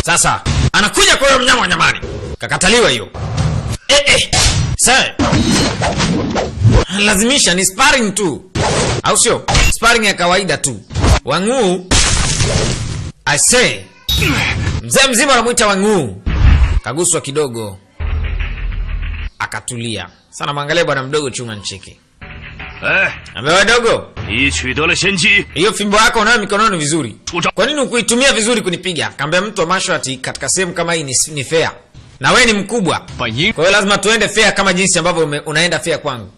Sasa anakuja kwa huyo mnyama wa nyamani, kakataliwa hiyo. Eh, eh. Sasa lazimisha ni sparring tu, au sio? Sparring ya kawaida tu. Wang'u I say, mzee mzima anamwita Wang'u, kaguswa kidogo akatulia sana. Mwangalia bwana mdogo chuma nchiki. 哎， Ambewa dogo, 你取得了先机， hiyo fimbo yako unayo mikononi vizuri, 出招！ kwa nini ukuitumia vizuri kunipiga? Kaambia mtu wa martial art katika sehemu kama hii ni fair, na we ni mkubwa, 本应 kwa hiyo lazima tuende fair kama jinsi ambavyo unaenda fair kwangu.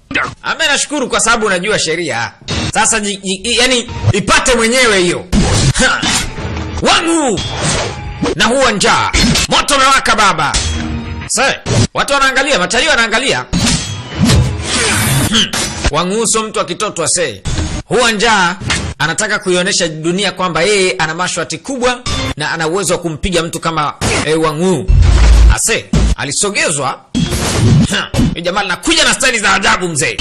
Ame nashukuru kwa sababu unajua sheria. Sasa yani ipate mwenyewe hiyo. Ha! Wangu na huwa njaa, moto umewaka baba. Sasa watu wanaangalia, matalii wanaangalia. Wangu sio mtu akitotwa se. Huwa njaa anataka kuionyesha dunia kwamba yeye ana martial art kubwa na ana uwezo wa kumpiga mtu kama Wangu. Ase alisogezwa. Ha, huyu jamaa anakuja na staili za ajabu mzee.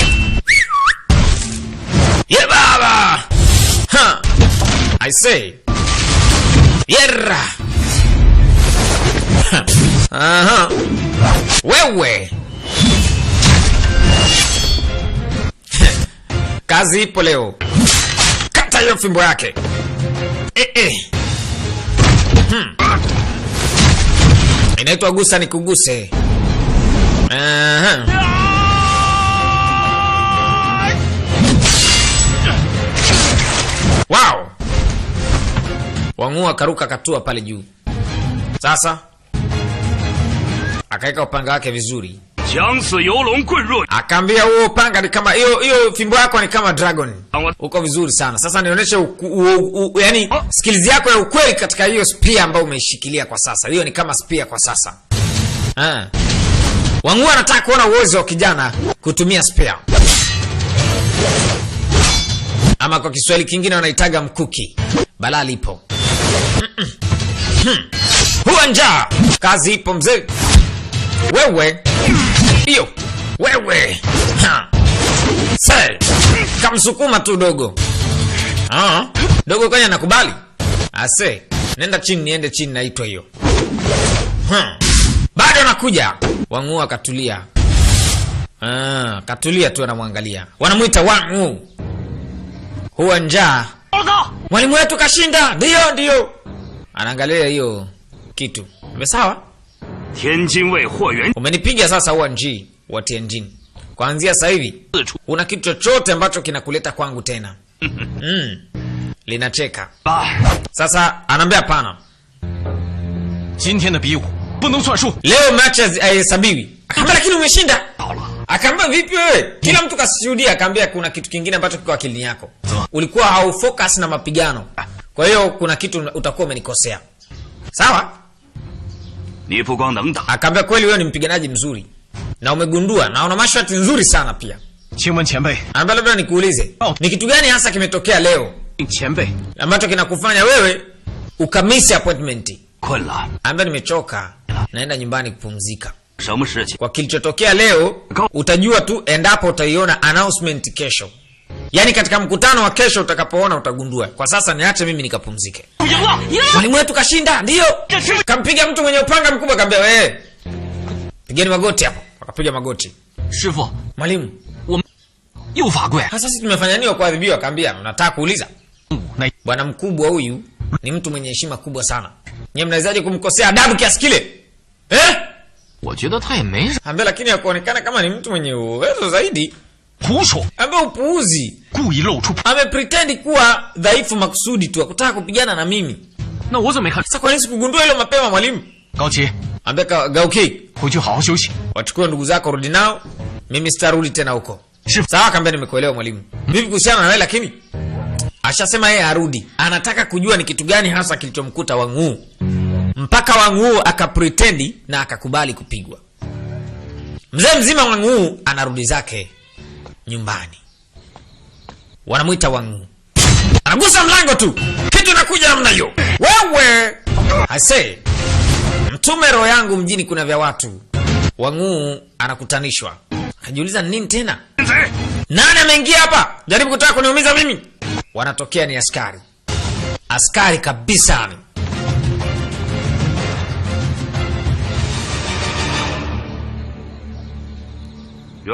Ye baba. Ha. I say. Yerra. Ha. Aha. Wewe. Kazi ipo leo. Kata hiyo fimbo yake. Eh, eh. Inaitwa gusa nikuguse. Aha. Wow. Wang'u akaruka akatua pale juu. Sasa akaweka upanga wake vizuri. 将死游龙棍若 Akaambia huo upanga ni kama hiyo hiyo fimbo yako ni kama dragon. Uko vizuri sana. Sasa nionyeshe yani skills yako ya ukweli katika hiyo spear ambayo umeishikilia kwa sasa. Hiyo ni kama spear kwa sasa. Ah. Wang'u anataka kuona uwezo wa kijana kutumia spear. Ama kwa Kiswahili kingine wanaitaga mkuki. Balaa lipo. Huwa njaa. Kazi ipo mzee. Wewe. Hiyo. Wewe. Ha. Se. Kamsukuma tu dogo. Ah. Dogo kwani anakubali? Ase. Nenda chini niende chini naitwa hiyo. Ha. Bado anakuja. Wang'u akatulia. Ah, katulia tu anamwangalia. Wanamuita Wang'u. Huwa njaa. Mwalimu wetu kashinda. Ndio, ndio. Anaangalia hiyo kitu. Sawa? 天津卫霍元 Umenipiga sasa huwa nji wa Tianjin. Kuanzia sasa hivi 自出 una kitu chochote ambacho kinakuleta kwangu tena. Linacheka. 吧。 Sasa anaambia hapana. 今天的比武不能算数。 Leo match haihesabiwi. Akaambia lakini umeshinda. Akaambia vipi wewe? Kila mtu kashuhudia. Akaambia kuna kitu kingine ambacho kiko akilini yako. Ulikuwa haufocus na mapigano. Kwa hiyo kuna kitu utakuwa umenikosea. Sawa? 你不光能打， Akaambia kweli wewe ni mpiganaji mzuri. Na umegundua na una masharti nzuri sana pia. 请问前辈， Anaambia labda nikuulize, ni kitu gani hasa kimetokea leo 前辈， ambacho kinakufanya wewe ukamisi appointment? 困了， Anaambia nimechoka, naenda nyumbani kupumzika. 什么事情？ Kwa kilichotokea leo utajua tu endapo utaiona announcement kesho. Yaani katika mkutano wa kesho utakapoona utagundua. Kwa sasa niache mimi nikapumzike. 赢了，赢了！ Mwalimu wetu kashinda, ndio. Kampiga mtu mwenye upanga mkubwa, kaambia wewe. Pigeni magoti hapo. Wakapiga magoti. 师傅 Mwalimu, 又罚跪。 sasa sisi tumefanya nini wa kuadhibiwa? Kaambia mnataka kuuliza. 那 Bwana mkubwa huyu ni mtu mwenye heshima kubwa sana. Nyie mnawezaje kumkosea adabu kiasi kile? Eh? 我觉得他也没啥 Ambia lakini hakuonekana kama ni mtu mwenye uwezo zaidi. 胡说， Ambia upuuzi. 故意露出。 Amepretend kuwa dhaifu makusudi tu, hakutaka kupigana na mimi. 那我怎么没看？ Sasa kwa nini sikugundua hilo mapema mwalimu? 高奇， Ambia Gauki, 回去好好休息。 wachukue ndugu zako rudi nao. Mimi sitarudi tena huko. Shi- Sawa, akaambia nimekuelewa mwalimu. Vipi kuhusiana na wewe lakini? Ashasema yeye arudi. Anataka kujua ni kitu gani hasa kilichomkuta Wang'u. Mpaka Wang'u akapretendi na akakubali kupigwa. Mzee mzima Wang'u anarudi zake nyumbani. Wanamuita Wang'u. Anagusa mlango tu. Kitu inakuja namna hiyo. Wewe! I say, mtume roho yangu mjini kuna vya watu. Wang'u anakutanishwa. Akajiuliza nini tena? 贼！ Nani ameingia hapa? Jaribu kutaka kuniumiza mimi. Wanatokea ni askari. Askari kabisa.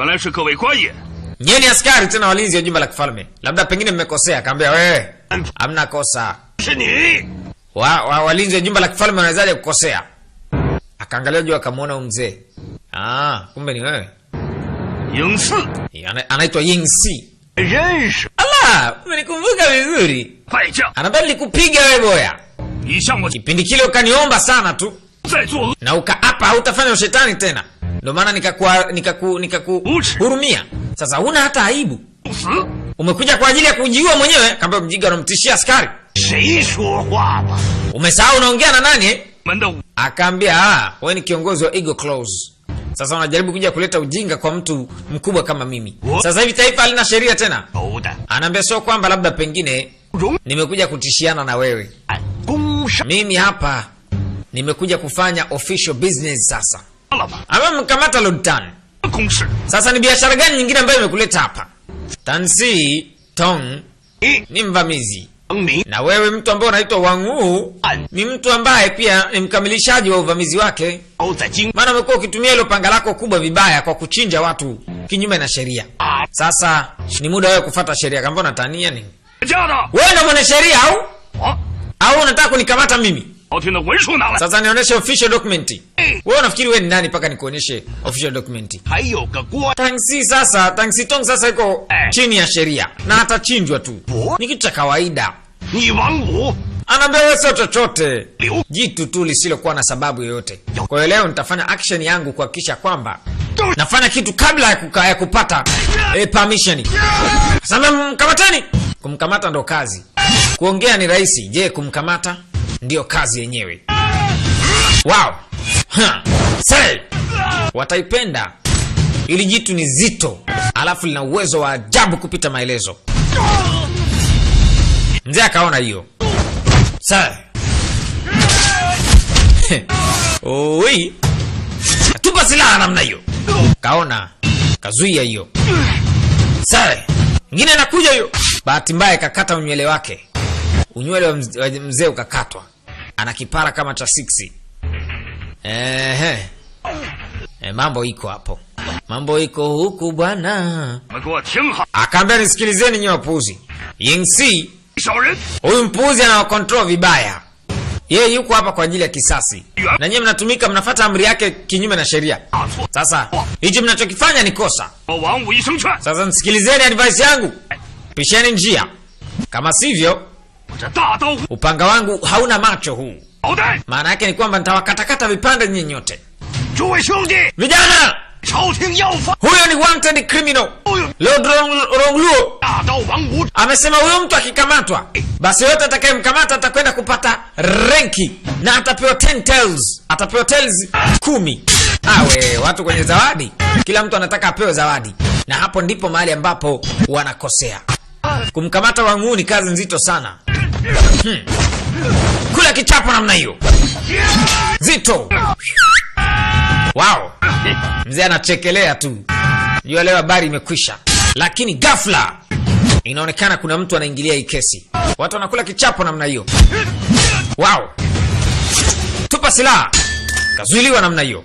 原来是各位官爷。 Nyie ni askari tena walinzi wa jumba la kifalme, labda pengine mmekosea. Akaambia wewe, hamna kosa. 是你， Walinzi wa jumba la kifalme wanawezaje kukosea? Akaangalia juu akamwona huyu mzee. Ah, kumbe ni wewe. 影四 Anaitwa Ying Si. 认识 Allah, umenikumbuka vizuri. 败将， Anaambia nilikupiga wewe boya. 你向我 Kipindi kile ukaniomba sana tu 再作恶， na ukaapa hautafanya ushetani tena. Ndio maana nikakuhurumia. Sasa huna hata aibu. 死， Umekuja kwa ajili ya kujiua mwenyewe. Kaambia mjinga, unamtishia askari. 谁说话吧？ Umesahau unaongea na nani eh? 们的武 Akaambia, ah, wewe ni kiongozi wa Eagle Claws. Sasa unajaribu kuja kuleta ujinga kwa mtu mkubwa kama mimi. Sasa hivi taifa halina sheria tena. 头的 Anaambia sio kwamba labda pengine 荣 nimekuja kutishiana na wewe. 攻上 Mimi hapa nimekuja kufanya official business sasa. 了吧？ Amemkamata Lord Tan. 公事， Sasa ni biashara gani nyingine ambayo imekuleta hapa? Tansi Tong 你 ni mvamizi. 民 Na wewe mtu ambaye unaitwa Wang Wu ni mtu ambaye pia ni mkamilishaji wa uvamizi wake. 朝在京 Maana umekuwa ukitumia hilo panga lako kubwa vibaya kwa kuchinja watu kinyume na sheria. Sasa ni muda wewe kufuata sheria. Kama unatania nini? 家的， Wewe ndo mwana sheria au? 我 Au unataka kunikamata mimi? 朝廷的文书拿来， Sasa nionyeshe official document. Wewe unafikiri wewe ni nani mpaka nikuonyeshe official document? 还有个郭 Tangsi sasa, Tangsi Tong sasa iko chini ya sheria na atachinjwa tu. Ni kitu cha kawaida. 你王五 Anaambia wewe sio chochote, 刘 jitu tu lisilokuwa na sababu yoyote. Kwa hiyo leo nitafanya action yangu kuhakikisha kwamba nafanya kitu kabla ya kupata permission. Sasa mkamateni. Kumkamata ndo kazi. Kuongea ni rahisi. Je, kumkamata ndiyo kazi yenyewe. Wow. Ha. Say. Wataipenda. Ili jitu ni zito, alafu lina uwezo wa ajabu kupita maelezo. Mzee akaona hiyo. Say. Oi. Tupa silaha namna hiyo. Kaona kazuia hiyo. Say. Ngine anakuja hiyo. Bahati mbaya kakata unywele wake. Unywele wa mzee ukakatwa. Ana kipara kama cha 6. Ehe. E, mambo iko hapo. Mambo iko huku bwana. 你们给我听好， Akaambia nisikilizeni nyewe wapuuzi. Yingsi 小人 huyu mpuuzi anawacontrol vibaya. Yeye yuko hapa kwa ajili ya kisasi. Na nyinyi mnatumika, mnafuata amri yake kinyume na sheria. 大错。 Sasa hichi mnachokifanya ni kosa. 我王五一声劝， Sasa nisikilizeni advice yangu. Pisheni njia. Kama sivyo, 我这大刀 upanga wangu hauna macho huu. 脑袋。 Maana yake ni kwamba nitawakatakata vipande nyinyi nyote. 诸位兄弟， Vijana, 朝廷要发 huyo ni wanted criminal. Lord Rongluo 大刀王五， amesema huyo mtu akikamatwa, basi yote atakayemkamata atakwenda kupata renki na atapewa 10 taels, atapewa taels 10. Awe watu kwenye zawadi, kila mtu anataka apewe zawadi, na hapo ndipo mahali ambapo wanakosea. Kumkamata Wang Wu ni kazi nzito sana. Kula kichapo namna hiyo zito. Wow, mzee anachekelea tu, jua leo habari imekwisha. Lakini ghafla inaonekana kuna mtu anaingilia hii kesi, watu wanakula kichapo namna hiyo. Wow, tupa silaha, kazuiliwa namna hiyo.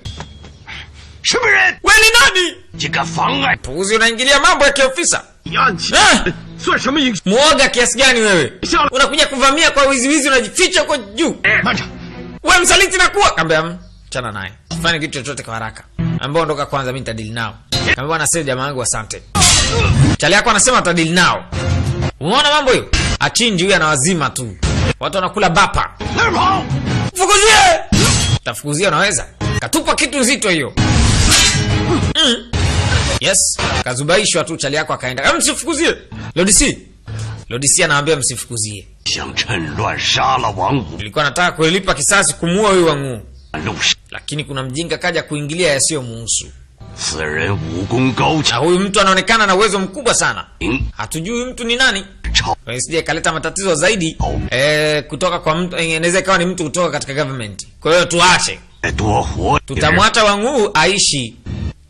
什么人？ We ni nani? 这个妨碍 Puuzi, unaingilia mambo ya kiofisa 你暗器， eh? 算什么英雄？ Muoga kiasi gani wewe? Sawa. Unakuja kuvamia kwa wiziwizi, unajificha huko juu. 慢着， We msaliti na kuwa kaambia, chana naye, fanya kitu chochote kwa haraka. Ambao ondoka kwanza, mimi nitadili nao. Kaambia bwana, sasa jamaa wangu, asante. Chali yako anasema atadili nao. Umeona mambo hiyo? Achinji huyu anawazima tu. Watu wanakula bapa. 那儿跑！ Fukuzie! Tafukuzia unaweza? Katupa kitu nzito hiyo. Yes, kazubaishwa tu chali yako akaenda. Kama msifukuzie. Lord C. Lord C anawaambia msifukuzie. 想趁乱杀了王五， Nilikuwa nataka kulipa kisasi kumuua huyu Wang Wu, 路上 lakini kuna mjinga kaja kuingilia yasiyomuhusu. 此人武功高 Na 强， huyu mtu anaonekana na uwezo mkubwa sana. Hatujui huyu mtu ni nani. 超 Kwa hiyo sije kaleta matatizo zaidi kutoka kwa mtu, inaweza ikawa ni mtu kutoka katika government. Kwa hiyo tuache, 多活 tutamwacha Wang Wu aishi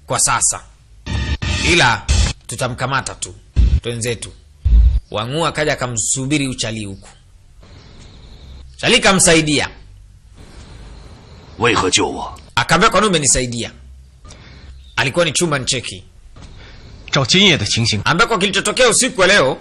kwa sasa, ila tutamkamata tu twenzetu. Wang Wu akaja akamsubiri uchali huku, chali kamsaidia, 为何救我？ akaambia kwa nini umenisaidia? Alikuwa ni chuma ncheki. 照今夜的情形， Ambako kilichotokea usiku wa leo,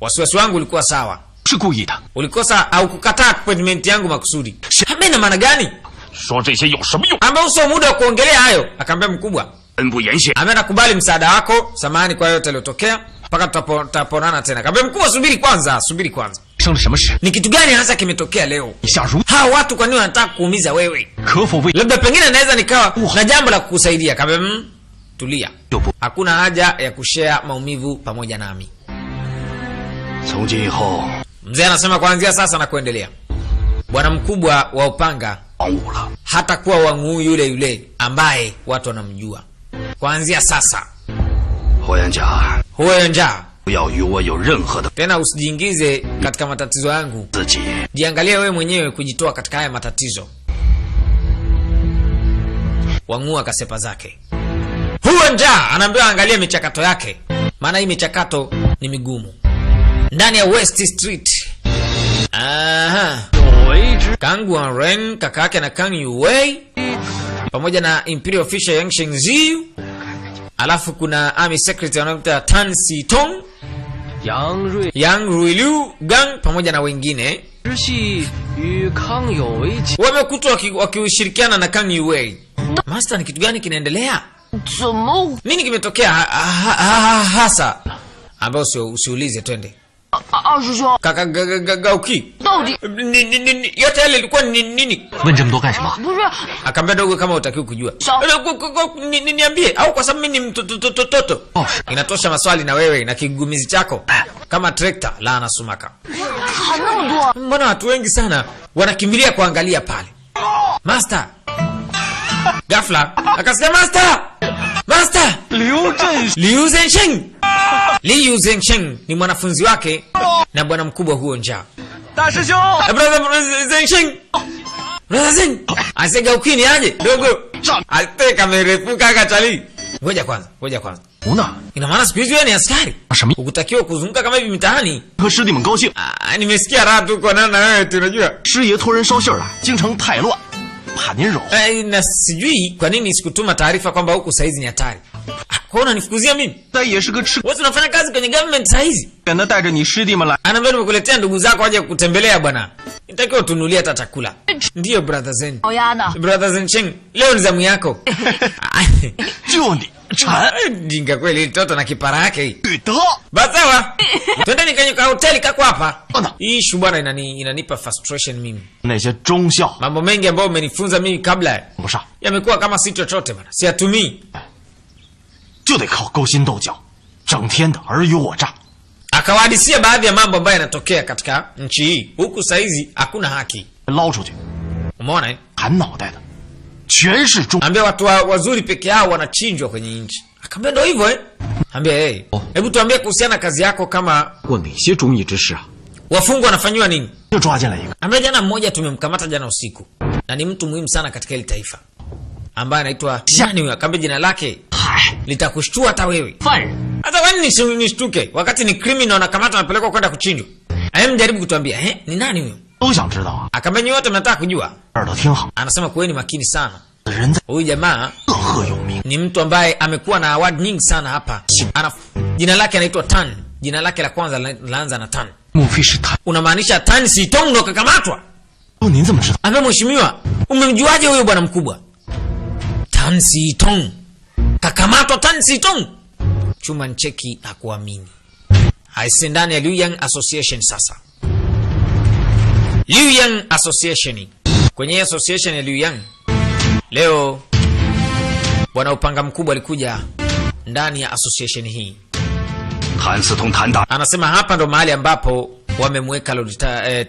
wasiwasi wangu ulikuwa sawa. 是故意的。 Ulikosa au kukataa appointment yangu makusudi. Ambaye ina maana gani? 说这些有什么用？ Ambaye sio muda wa kuongelea hayo. Akaambia mkubwa, 恩不言谢， ambaye nakubali msaada wako, samahani kwa yote yaliyotokea, mpaka tutaponana tena. Akaambia mkubwa, subiri kwanza, subiri kwanza. 生了什么事？ Ni kitu gani hasa kimetokea leo? 你下如 Hawa watu kwa nini wanataka kuumiza wewe? 可否为 Labda pengine naweza nikawa na jambo la kukusaidia. Akaambia tulia, 就不 hakuna haja ya kushare maumivu pamoja nami. 从今以后 Mzee anasema kuanzia sasa na kuendelea, bwana mkubwa wa upanga 王五了。 hatakuwa Wang'u yule yule ambaye watu wanamjua. Kuanzia sasa, 霍元甲， huyo njaa 不要与我有任何的 tena, usijiingize katika matatizo yangu. 自己。 Jiangalie wewe mwenyewe kujitoa katika haya matatizo. Wang'u akasepa zake. Huyo njaa anaambiwa angalie michakato yake, maana hii michakato ni migumu. Ndani ya West Street. Aha. Kang Guanren kaka yake na Kang Yuwei pamoja na Imperial Official Yang Shengziu, alafu kuna Army Secretary anaitwa Tan Sitong, 杨锐 Yang Ruilu Gang pamoja na wengine 直系与康有为结 wamekutwa wakishirikiana na Kang Yuwei. Master, ni kitu gani kinaendelea? 怎么 Nini kimetokea hasa? Ambayo usiulize, twende. 二师兄 Kaka Gauki. 到底 Yote yale ilikuwa ni nini? 问这么多干什么？ 不是 Akaambia dogo, kama hutakiwi kujua. Sawa. Niambie au kwa sababu mimi ni mtoto. Inatosha maswali na wewe na kigumizi chako kama trekta la anasumaka. 喊那么多？ Mbona watu wengi sana wanakimbilia kuangalia pale? Master. Ghafla akasikia master! Master! 刘振 Liu Zhensheng. Liu Zhensheng ni mwanafunzi wake na bwana mkubwa huo njaa. 大师兄， Brother, brother Zhensheng. Brother Zeng. Asega ukini aje dogo. Ate kamerefuka kachali. Ngoja kwanza, ngoja kwanza. 胡呢？ Ina maana siku hizi wewe ni askari. 什么？ Ukutakiwa kuzunguka kama hivi mitaani. 和师弟们高兴。 Ah, nimesikia raha tu kuonana na wewe tu unajua. 师爷托人捎信儿来，京城太乱，怕您惹祸。 Eh, na sijui kwa nini sikutuma taarifa kwamba huku saizi ni hatari. Ah, kwa hiyo unanifukuzia mimi? 但也是个吃 Wewe unafanya kazi kwenye government saizi. 远的，带着你师弟们来。 Anaambia nimekuletea ndugu zako waje kutembelea bwana. Nitakiwa tununulie hata chakula. Ndiyo brother Zen. 老鸭呢？ Brother Zen Cheng, leo ni zamu yako. 就你馋 Jinga kweli toto na kipara yake hii. 得， Basi sawa. Twendeni kwenye ka hoteli kako hapa. Ona. Hii issue bwana inanipa frustration mimi. 那些忠孝 Mambo mengi ambayo umenifunza mimi kabla 不上， yamekuwa kama si chochote bwana. Siyatumii. 就得靠勾心斗角，整天的尔虞我诈。 Akawahadisia baadhi ya mambo ambayo yanatokea katika nchi hii. Huku saizi hakuna haki. 捞出去 Umeona eh? 砍脑袋的，全是忠。 Ambia watu wazuri peke yao wanachinjwa kwenye nchi. Akaambia ndio hivyo eh. Ambia hey, hebu tuambie kuhusiana na kazi yako kama 过哪些忠义之士啊？ wafungwa wanafanyiwa nini? 又抓进来一个， Ambia jana mmoja tumemkamata jana usiku na ni mtu muhimu sana katika hili taifa ambaye anaitwa nani huyo? Akaambia jina lake litakushtua hata wewe. 犯人。 Hata kwani nishtuke wakati ni criminal anakamata anapelekwa kwenda kuchinjwa. Hem, jaribu kutuambia, ni nani huyo? 都想知道啊。 Akaambia nyinyi wote mnataka kujua. 耳朵听好， Anasema kuweni makini sana. 人在 Huyu jamaa 赫赫有名， ni mtu ambaye amekuwa na award nyingi sana hapa. Ana jina lake anaitwa Tan. Jina lake la kwanza laanza na Tan. 莫非是他？ Unamaanisha Tan Sitong ndo kakamatwa? 哦，您怎么知道？ Ambaye mheshimiwa, umemjuaje huyo bwana mkubwa? Tan Sitong. Kakamatwa Tan Sitong. Chuma Ncheki hakuamini. Aise, ndani ya Liu Association sasa. Liu Yang Association. Kwenye association ya Liu Yang leo bwana upanga mkubwa alikuja ndani ya association hii. 谭嗣同谭大 Anasema hapa ndo mahali ambapo wamemweka Lord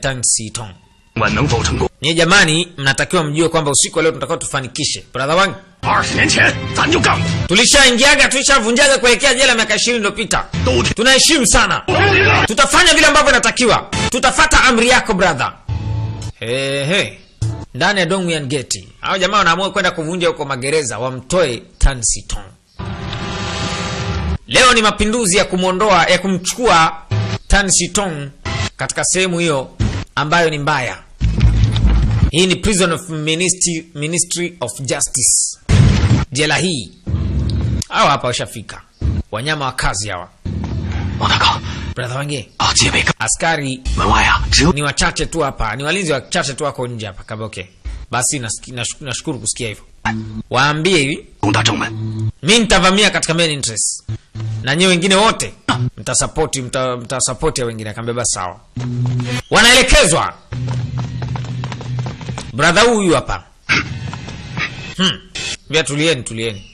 Tang Sitong. 万能否成功？ Nyie jamani, mnatakiwa mjue kwamba usiku wa leo tunatakiwa tufanikishe. Brother wangu, 20年前咱就干过， tulishaingiaga tulishavunjaga kuelekea jela miaka 20 iliyopita. 都听 Tunaheshimu sana, tutafanya vile ambavyo inatakiwa, tutafata amri yako brother. Hey, hey. Ndani ya Dongyan Gate hao jamaa wanaamua kwenda kuvunja huko magereza, wamtoe Tan Sitong. Leo ni mapinduzi ya kumwondoa, ya kumchukua Tan Sitong katika sehemu hiyo ambayo ni mbaya. Hii ni Prison of Ministry of Justice, jela hii. Hao hapa washafika, Wanyama wa kazi hawa. 老大哥， Brother wange, 啊，戒备 askari 门外啊，只有 ni wachache tu hapa, ni walinzi wachache tu wako nje hapa. Kaambia okay, basi nashukuru kusikia hivyo. Waambie hivi, 攻打正门。 mi nitavamia katika main entrance na nyie wengine wote mtasapoti, mtasapoti ya wengine. Akaambia basi sawa. Wanaelekezwa brother huyu hapa. Vya tulieni, tulieni.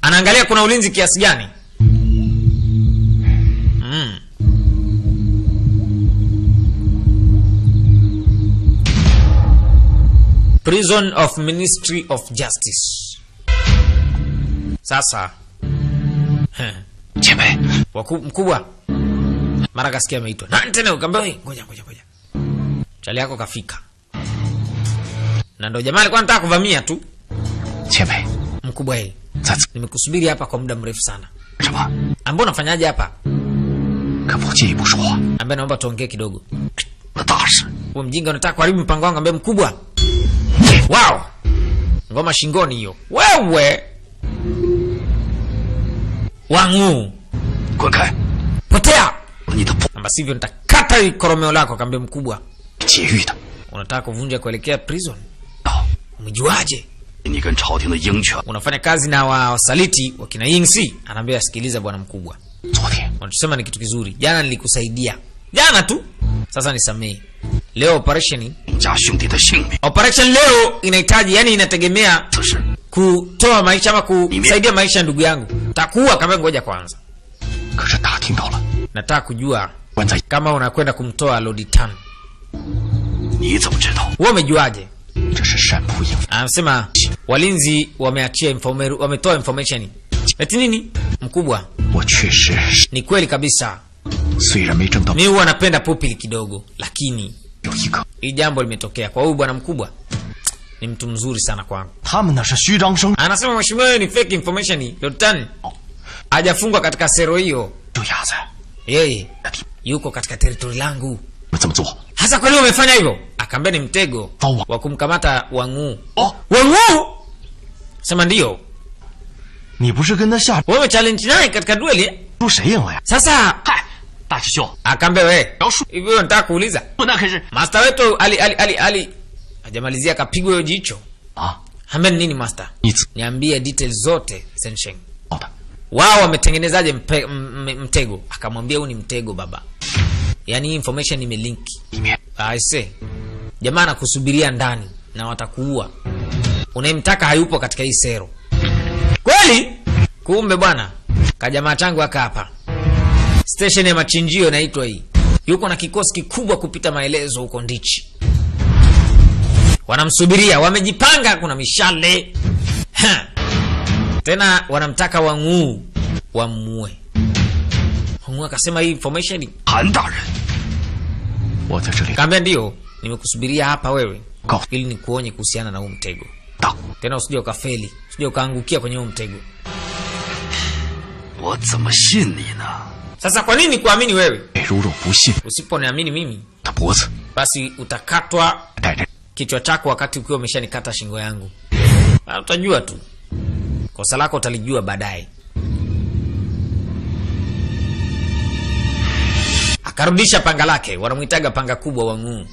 Anaangalia kuna ulinzi kiasi gani. Prison of Ministry of Justice. Sasa 前辈， mkubwa mara kasikia ameitwa nani tena, ukaambia "Wewe, ngoja ngoja ngoja, chali yako kafika." Na ndo jamaa alikuwa anataka kuvamia tu. 前辈， Mkubwa, yeye, 在此 nimekusubiri hapa kwa muda mrefu sana. 什么？ Ambao unafanyaje hapa? 可否进一步说话？ Ambaye naomba tuongee kidogo. 那大事。 Wewe mjinga, unataka kuharibu mpango wangu. Ambaye mkubwa, wow, ngoma shingoni hiyo wewe. Wangu 滚开！ potea, 你的不 ama sivyo nitakata hii koromeo lako. Akaambia mkubwa, 劫狱的， unataka kuvunja kuelekea prison? 道， Umejuaje? 你跟朝廷的鹰犬 Unafanya kazi na wasaliti wakina Yingsi? Anaambia sikiliza bwana mkubwa, 昨天 unachosema ni kitu kizuri. Jana nilikusaidia jana tu, sasa nisamehe. Leo operation, 家兄弟的性命。 operation leo inahitaji, yani inategemea 此事 kutoa maisha ama kusaidia maisha ya ndugu yangu. Takuwa kama ngoja kwanza, 可是打听到了， nataka kujua 关在 kama unakwenda kumtoa Lord Tan. 你怎么知道？ Wewe umejuaje? 这是山浦营 Anasema walinzi wameachia wametoa information. Eti nini? Mkubwa, 我确实是， ni kweli kabisa. 虽然没挣到 Mi huwa napenda pupili kidogo, lakini 有一个， hii jambo limetokea kwa huyu bwana mkubwa, ni mtu mzuri sana kwangu. 他们那是虚张声， Anasema mheshimiwa, hiyo ni fake information. Lord Tan hajafungwa katika sero hiyo, 就压在 yeye yuko katika territory langu. 我这么做。 Hasa kwa nini umefanya hivyo? Akaambia ni mtego Sawa. wa kumkamata Wang'u. 哦， Wang'u sema ndio, 你不是跟他下 wewe challenge naye katika dueli eh? 注谁赢了呀？ Sasa 嗨，大师兄， akaambia we, 饶恕 hivyo nataka kuuliza 我那可是 master wetu ali ali ali ali hajamalizia akapigwa hiyo jicho. 啊， Ambia ni nini master? 你知 Niambie details zote Sensheng. 道的。 Wao wametengenezaje mtego? Akamwambia huu ni mtego baba, yaani hii information imelinki. 里面 Aise, jamaa anakusubiria ndani na watakuua. Unayemtaka hayupo katika hii sero. Kweli? Kumbe bwana, kajamaa changu aka hapa. Station ya machinjio inaitwa hii. Yuko na kikosi kikubwa kupita maelezo huko Ndichi. Wanamsubiria, wamejipanga, kuna mishale. Ha. Tena wanamtaka Wang'u wamuue. Wang'u akasema hii information 韩大人， 我在这里 Kaambia ndio, nimekusubiria hapa wewe 告诉 ili nikuonye kuhusiana na huu mtego. 当， Tena usije ukafeli, usije ukaangukia kwenye huu mtego. 我怎么信你呢？ Sasa kwa nini kuamini wewe? 如若不信， Usiponiamini mimi, 他脖子 basi utakatwa 带着 kichwa chako wakati ukiwa umeshanikata shingo yangu. Ah, utajua tu. Kosa lako utalijua baadaye. Akarudisha panga lake, wanamuitaga panga kubwa Wang'u.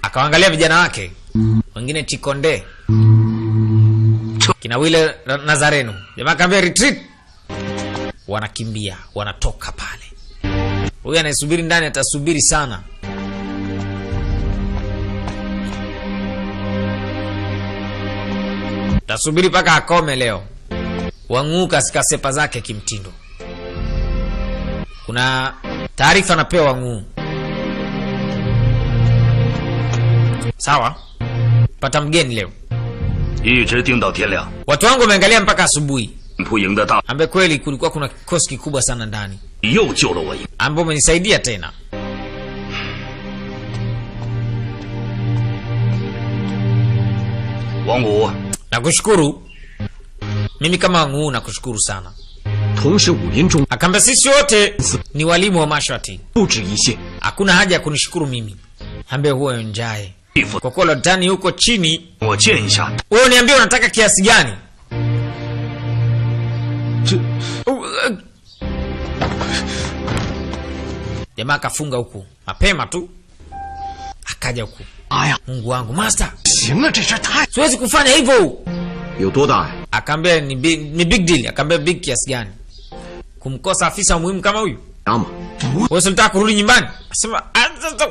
Akawaangalia vijana wake wengine, Chikonde kina Wile Nazareno. Jamaa akaambia retreat, wanakimbia wanatoka pale. Huyu anayesubiri ndani atasubiri sana. Tasubiri mpaka akome leo. Wang'u kasika sepa zake kimtindo. Kuna taarifa anapewa Wang'u. Sawa, pata mgeni leo. 一直盯到天亮。 Watu wangu wameangalia mpaka asubuhi, 蒲营的大 ambaye kweli kulikuwa kuna kikosi kikubwa sana ndani, 又救了我一 ambaye umenisaidia tena. 王五， Nakushukuru mimi kama Wang'u, nakushukuru sana. 同是武林中 Akaambia sisi wote ni walimu wa mashati, 不止一谢。 hakuna haja ya kunishukuru mimi. Ambaye huo njae 义父， kwa kuwa Lotani yuko chini. 我见一下 Wewe niambie unataka kiasi gani? Jamaa akafunga huku mapema tu, akaja huku. 哎呀， Mungu wangu, master, 行了，这事儿太…… siwezi kufanya hivyo. 有多大呀？ Akaambia ni big deal. Akaambia big kiasi gani kumkosa afisa muhimu kama huyu? 衙吗？ Wewe si unataka kurudi nyumbani? Asema "Ah, sasa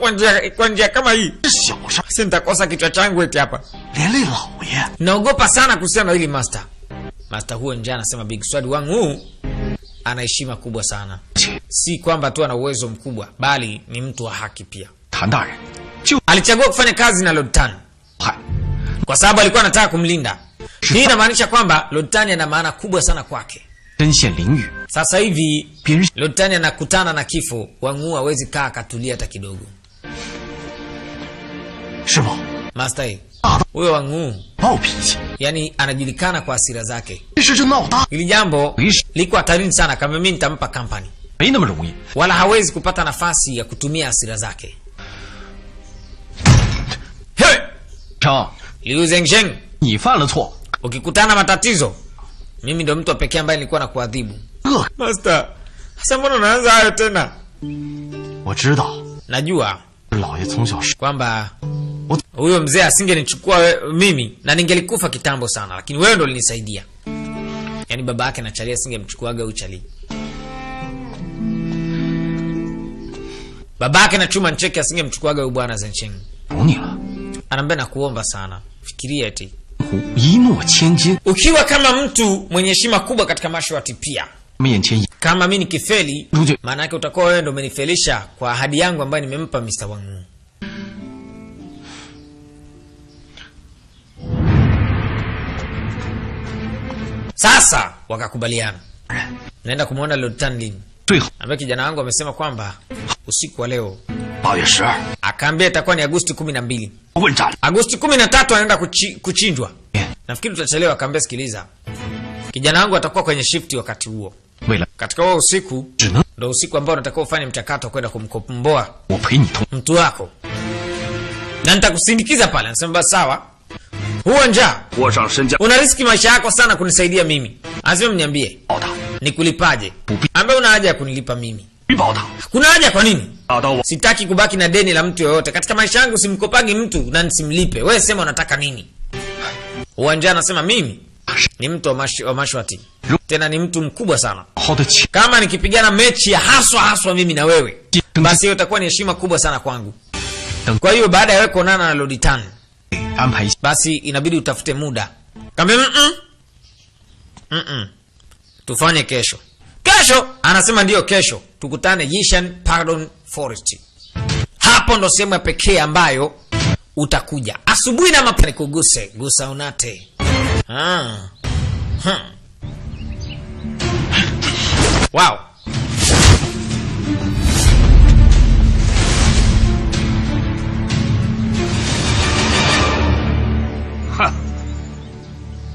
kwa njia kama hii 这小事儿 sasa nitakosa kichwa changu eti hapa. 连累老爷。 Naogopa sana kuhusiana na hili master. Master huo njaa anasema Big Sword Wang Wu ana heshima kubwa sana, si kwamba tu ana uwezo mkubwa, bali ni mtu wa haki pia. 谭大人就 Alichagua kufanya kazi na Lord Tan 派 kwa sababu alikuwa anataka kumlinda. Hii inamaanisha kwamba Lord Tan ana maana kubwa sana kwake. 深陷囹圄， Sasa hivi 别人 Lord Tan anakutana na kifo, Wang Wu hawezi kaa akatulia hata kidogo. 师傅， Master, hii, 大 huyo Wang Wu 暴脾气， yani anajulikana kwa hasira zake. 这事就闹大。 Hili jambo Ish. liko hatarini sana, kama mimi nitampa company, 没那么容易。 wala hawezi kupata nafasi ya kutumia hasira zake. Hey! 张， Liu Zhengzheng, 你犯了错， ukikutana matatizo, mimi ndo mtu wa pekee ambaye nilikuwa nakuadhibu. 恶， Master, sasa mbona unaanza hayo tena? 我知道 Najua 老爷从小是 kwamba huyo mzee asingenichukua mimi na ningelikufa kitambo sana, lakini wewe ndo ulinisaidia. Yaani baba yake na Chali asingemchukuaga huyu Chali. Baba yake na Chuma Ncheke asingemchukuaga huyu bwana Zencheng. 求你了， Anaambia nakuomba sana, fikiria eti 胡一诺千金， ukiwa kama mtu mwenye heshima kubwa katika mashwati pia 面前 kama mi nikifeli, Ruje. maana yake utakuwa wewe ndo umenifelisha kwa ahadi yangu ambayo nimempa Mr. Wang. Sasa wakakubaliana, naenda kumwona Lord Tanlin 最好 ambaye kijana wangu amesema kwamba usiku wa leo, 8月12， akaambia itakuwa ni Agosti 12. 问斩。 Agosti 13 anaenda kuchinjwa. Nafikiri tutachelewa. Akaambia sikiliza, kijana wangu atakuwa kwenye shifti wakati huo. 为了 Katika huo usiku 只能 ndo usiku ambao unatakiwa ufanye mchakato wa kwenda kumkomboa 我陪你同 mtu wako na nitakusindikiza pale. Anasema basi sawa. Huo njaa 我上身家 una riski maisha yako sana kunisaidia mimi. Anasema mniambie 报答， nikulipaje? Ambaye una haja ya kunilipa mimi? 报答， Kuna haja kwa nini? 打到我 Sitaki kubaki na deni la mtu yoyote katika maisha yangu, simkopagi mtu na nisimlipe. Wewe sema unataka nini? Uwanja anasema mimi ni mtu wa mashwati, tena ni mtu mkubwa sana. 好的情， Kama nikipigana mechi ya haswa haswa mimi na wewe, basi hiyo itakuwa ni heshima kubwa sana kwangu. Kwa hiyo baada ya wewe kuonana na Lord Tan, 安排一下 basi inabidi utafute muda. Kaambia tufanye kesho. Kesho anasema ndiyo, kesho tukutane Yishan Pardon Forest. Hapo ndo sehemu ya pekee ambayo utakuja asubuhi na mapema, nikuguse gusa unate. Ah. Wow.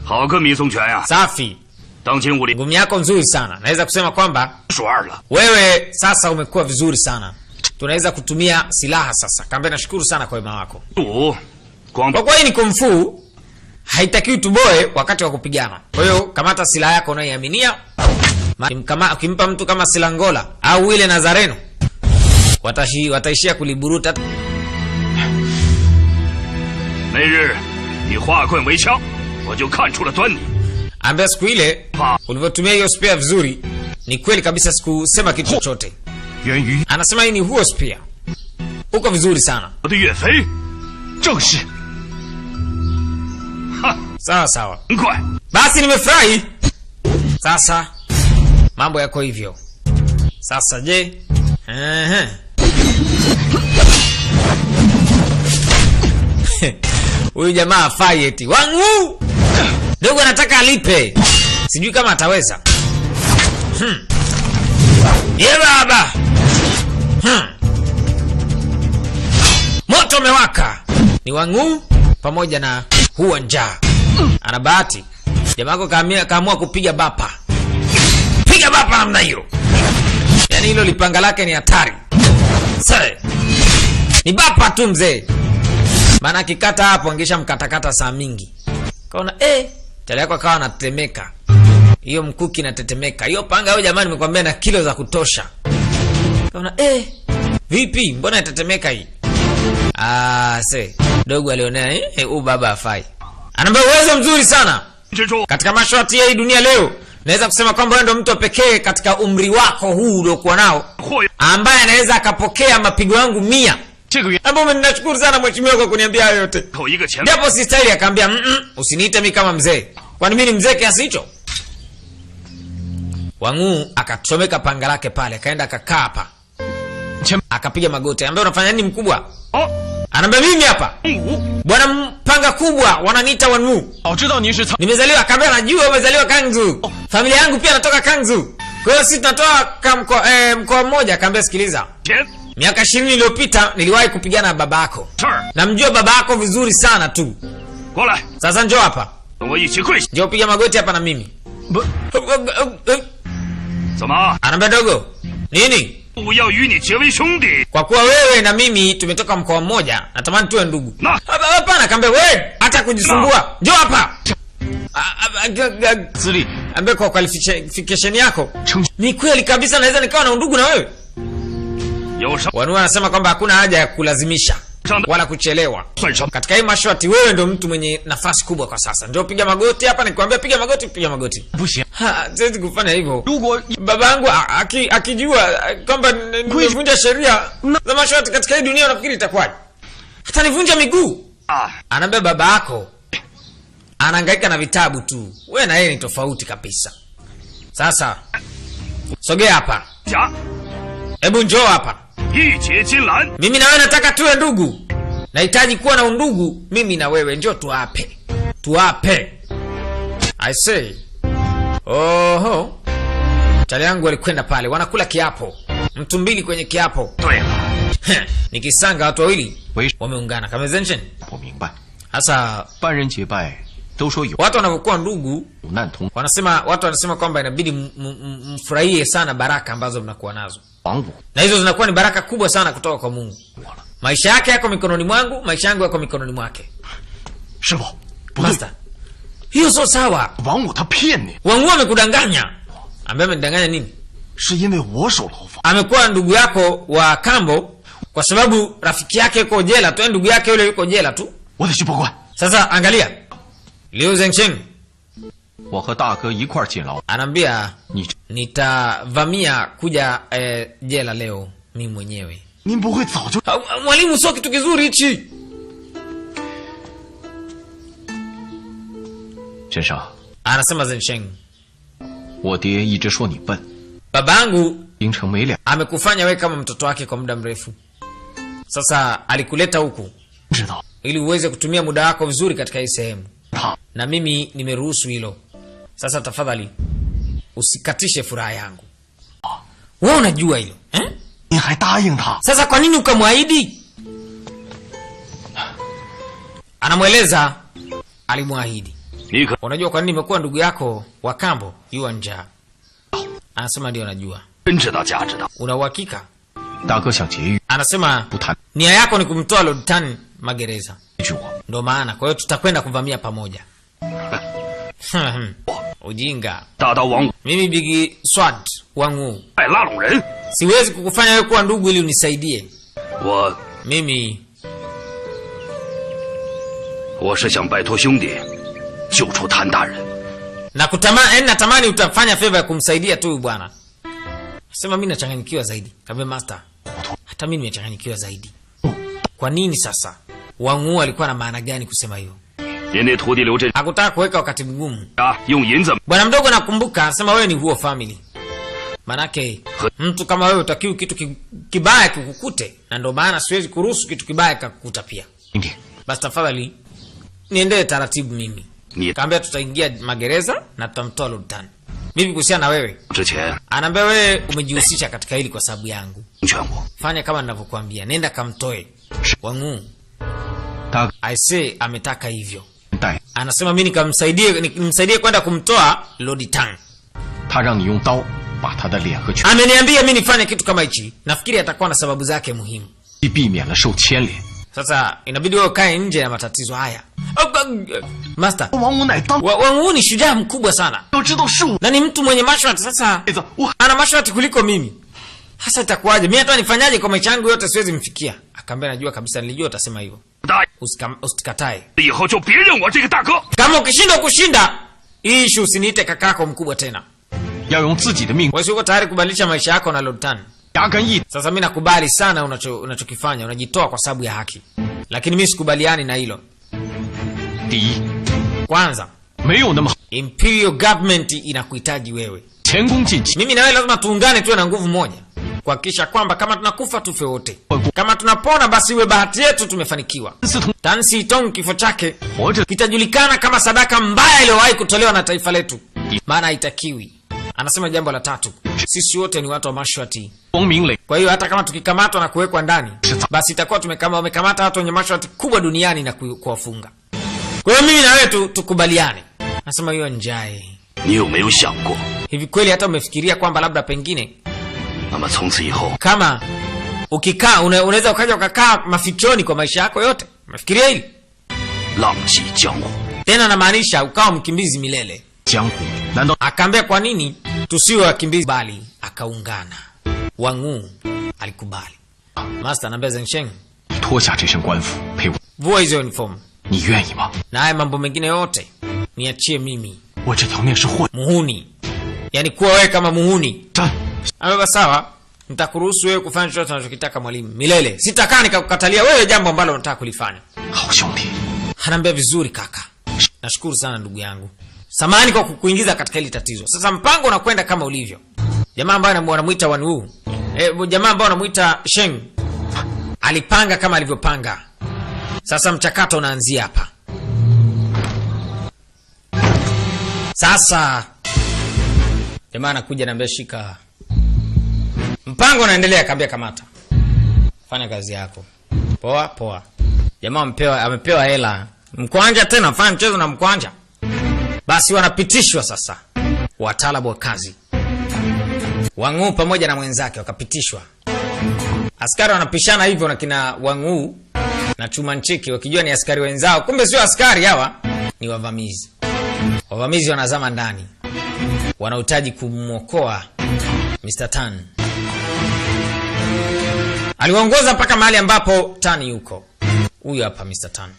好个米松拳呀、 Safi, 当今武林 ngumi yako nzuri sana. Naweza kusema kwamba 数二了。 wewe sasa umekuwa vizuri sana, tunaweza kutumia silaha sasa. Kaambia nashukuru sana kwa wema wako. 五，光 Kwa kuwa hii ni kung fu, haitakiwi tuboe wakati wa kupigana. Kwa hiyo kamata silaha yako unayoiaminia. Ukimpa mtu kama Silangola au ile Nazareno wataishia kuliburuta. 那日你化棍为枪，我就看出了端倪。 Ambia siku ile ulivyotumia hiyo spear vizuri, ni kweli kabisa, sikusema kitu chochote. 源于 Anasema hii ni huo spear, uko vizuri sana. 我的岳飞， 正是 Sawa sawa, 很快 basi nimefurahi. Sasa mambo yako hivyo. Sasa je, ehe. Huyu jamaa afai eti Wangu dogo anataka alipe, sijui kama ataweza. Ye baba. Moto umewaka. Ni Wangu pamoja na huwa njaa. Ana bahati jamaa yako kaamua kupiga bapa, piga bapa namna hiyo, yaani hilo lipanga lake ni hatari. Sasa ni bapa tu mzee, maana akikata hapo angesha mkatakata saa mingi. Kaona chali yako akawa anatemeka. Hiyo mkuki inatetemeka. Hiyo panga wewe jamani, nimekwambia na kilo za kutosha. Kaona vipi? Mbona inatetemeka hii? Ah, se. Dogo alionea huyu baba afai. Anaambia uwezo mzuri sana. 之中， Katika masharti ya hii dunia leo, naweza kusema kwamba wewe ndo mtu wa pekee katika umri wako huu uliokuwa nao 或 ambaye anaweza akapokea mapigo yangu 100. 这个月 Ambapo ninashukuru sana mheshimiwa kwa kuniambia hayo yote. 口一个前 Japo si stahili, akaambia usiniite mimi kama mzee. Kwani mimi ni mzee kiasi hicho? Wang'u akachomeka panga lake pale, akaenda akakaa hapa. Chem- Akapiga magoti. Anambia unafanya nini mkubwa? 哦， Anambia mimi hapa. 五 Bwana panga kubwa wananiita Wang'u. 早知道您是苍， Nimezaliwa, akaambia najua umezaliwa Kangzu. Familia yangu pia natoka Kangzu. Kwa hiyo sisi tunatoka mkoa mmoja. Akaambia sikiliza. 前 Miaka 20 iliyopita niliwahi kupigana na babako. 事儿 Namjua babako vizuri sana tu. 过来， Sasa njoo hapa. 跟我一起跪下。 Njoo piga magoti hapa na mimi. 不， 怎么？ Anaambia dogo, nini? 我要与你结为兄弟？ Kwa kuwa wewe na mimi tumetoka mkoa mmoja, natamani tuwe ndugu. Na. Hapana, akaambia wewe hata kujisumbua. Njoo hapa. 资历 Ambia kwa qualification yako. 称 Ni kweli kabisa naweza nikawa na undugu na wewe. 有什 Wanua anasema kwamba hakuna haja ya kulazimisha wala kuchelewa. 算什么？ Katika hii mashwati wewe ndio mtu mwenye nafasi kubwa kwa sasa. Ndio piga magoti hapa, nikwambia piga magoti, piga magoti. 不行。 Ha, siwezi kufanya hivyo. 如果 Babangu akijua kwamba nimevunja sheria za mashwati katika hii dunia, unafikiri itakuwaje? Atanivunja miguu. 啊， Anaambia baba yako anahangaika na vitabu tu, wewe na yeye ni tofauti kabisa. Sasa sogea hapa, 甲 hebu njoo hapa. 义结金兰， Mimi na wewe nataka tuwe ndugu, nahitaji kuwa na undugu mimi na wewe, njoo tuape, tuape. I say, oho, chali yangu alikwenda pale, wanakula kiapo, mtu mbili kwenye kiapo. 对了， Nikisanga watu wawili 为 wameungana kama Zenshin. 我明白， Sasa 半人结拜都说有 watu wanavyokuwa ndugu 难同 wanasema, watu wanasema kwamba inabidi mfurahie sana baraka ambazo mnakuwa nazo, 王五 na hizo zinakuwa ni baraka kubwa sana kutoka kwa Mungu. 我了。 Maisha yake yako mikononi mwangu, maisha yangu yako mikononi mwake. 师傅，不对， Master, hiyo sio sawa. 王五他骗你， Wangu amekudanganya. Ambaye amenidanganya nini? 是因为我守牢房， Amekuwa ndugu yako wa kambo kwa sababu rafiki yake yuko jela tu, ndugu yake yule yuko jela tu. 我得去报官。 Sasa angalia, Liu Zengsheng 我和大哥一块儿进牢， anaambia 你 nitavamia kuja jela leo mimi mwenyewe. 您不会早就 Mwalimu, sio kitu kizuri hichi. 先生， Anasema Zengsheng, 我爹一直说你笨， babangu 凌城没两 amekufanya wewe kama mtoto wake kwa muda mrefu. Sasa alikuleta huku 知道 ili uweze kutumia muda wako vizuri katika hii sehemu, 他 na mimi nimeruhusu hilo. Sasa tafadhali usikatishe furaha yangu. Wewe unajua hilo eh? 您还答应他， Sasa kwa nini ukamwahidi? Anamweleza alimwahidi. 你可 Unajua kwa nini nimekuwa ndugu yako wa kambo? Yua njaa. Anasema ndio najua. 真知道价值的。 Una uhakika? 大哥想劫狱， Anasema 不谈 nia yako ni kumtoa Lord Tan magereza, 拒我。 ndo maana. Kwa hiyo tutakwenda kuvamia pamoja. Ujinga. 大刀王五 Mimi Big Sword wangu 爱拉拢人， siwezi kukufanya wewe kuwa ndugu ili unisaidie 我 mimi. 我是想拜托兄弟救出谭大人。 Na kutamani, yani natamani utafanya favor ya kumsaidia tu huyu bwana. Sema mimi nachanganyikiwa zaidi. Kabe master. Hata mimi nimechanganyikiwa zaidi. Kwa nini sasa? Wangu alikuwa na maana gani kusema hivyo? 您那徒弟刘振 Hakutaka kuweka wakati mgumu. 啊，用银子 Bwana mdogo nakumbuka, anasema wewe ni huo family. Manake mtu kama wewe utakiwi kitu kibaya kikukute, na ndio maana siwezi kuruhusu kitu kibaya kikukuta pia. 明天 Basi tafadhali niendee taratibu mimi. 你 Kaambia tutaingia magereza na tutamtoa Lord Tan. Vipi kuhusiana na wewe? 之前 Anaambia wewe umejihusisha katika hili kwa sababu yangu. 劝我， Fanya kama ninavyokuambia, nenda kamtoe Wangu. 大哥 I say ametaka hivyo. 带 Anasema mimi nikamsaidie, nimsaidie kwenda kumtoa Lord Tang. 他让你用刀把他的脸和拳 Ameniambia mimi nifanye kitu kama hichi. Nafikiri atakuwa na sababu zake muhimu. 避免了受牵连。 Sasa inabidi wewe ukae nje ya matatizo haya. Master, 王五乃当 Wang Wu ni shujaa mkubwa sana 要知道是我 na ni mtu mwenye masharti. Sasa 子，我 ana masharti kuliko mimi. Hasa itakuwaje? Mimi hata nifanyaje kwa maisha yangu yote siwezi mfikia. Akaambia najua kabisa, nilijua utasema hivyo. 答应 Usikatae. 以后就别认我这个大哥。 Kama ukishindwa kushinda hii issue, usiniite kakako mkubwa tena. 要用自己的命 Wewe si uko tayari kubadilisha maisha yako na Lord Tan. 牙根一 Sasa mimi nakubali sana unachokifanya, unajitoa kwa sababu ya haki, lakini mimi sikubaliani na hilo. 第一， Kwanza, 没有那么 Imperial government inakuhitaji wewe. 前功尽弃。 Mimi na wewe lazima tuungane, tuwe na nguvu moja kuhakikisha kwamba kama tunakufa tufe wote, kama tunapona basi iwe bahati yetu tumefanikiwa. 司徒 Tan Sitong kifo chake 活着 kitajulikana kama sadaka mbaya iliyowahi kutolewa na taifa letu, maana haitakiwi. Anasema jambo la tatu, sisi wote ni watu wa masharti. 光明磊 Kwa hiyo hata kama tukikamatwa na kuwekwa ndani, basi itakuwa wamekamata watu wenye masharti kubwa duniani na kuwafunga. Kwa hiyo mimi na wewe tu tukubaliane. Anasema hiyo njai. 你有没有想过， Hivi kweli hata umefikiria kwamba labda pengine 那么从此以后， kama ukikaa unaweza ukaja ukakaa mafichoni kwa maisha yako yote? Umefikiria hili? 浪迹江湖， Tena namaanisha ukawa mkimbizi milele. 江湖，难道 Akaambia kwa nini tusiwe wakimbizi? Bali akaungana. Wang'u alikubali. Master anaambia Zengsheng, 你脱下这身官服陪我， vua hizo uniform 你愿意吗？ na haya mambo mengine yote niachie mimi. 我这条命是货 Muhuni, yaani kuwa wewe kama muhuni. 战， Amebeba sawa, nitakuruhusu wewe kufanya chochote unachokitaka mwalimu, milele. Sitakaa nikakukatalia wewe jambo ambalo unataka kulifanya. 好兄弟， Anaambia vizuri kaka, nashukuru sana ndugu yangu, samahani kwa kukuingiza katika hili tatizo. Sasa mpango unakwenda kama ulivyo. Jamaa ambaye wanamuita Wan Wu, jamaa ambaye wanamuita Sheng alipanga kama alivyopanga. Sasa mchakato unaanzia hapa. Sasa jamaa anakuja naambia, shika mpango unaendelea. Akaambia kamata, fanya kazi yako. Poa poa. Jamaa amepewa hela mkwanja, tena fanya mchezo na mkwanja. Basi wanapitishwa sasa, wataalamu wa kazi Wang'u pamoja na mwenzake wakapitishwa. Askari wanapishana hivyo na kina Wang'u na Chuma Nchiki wakijua ni askari wenzao, kumbe sio askari, hawa ni wavamizi. Wavamizi wanazama ndani, wanahitaji kumwokoa Mr. Tan. Aliwaongoza mpaka mahali ambapo Tan yuko. Huyu hapa Mr. Tan.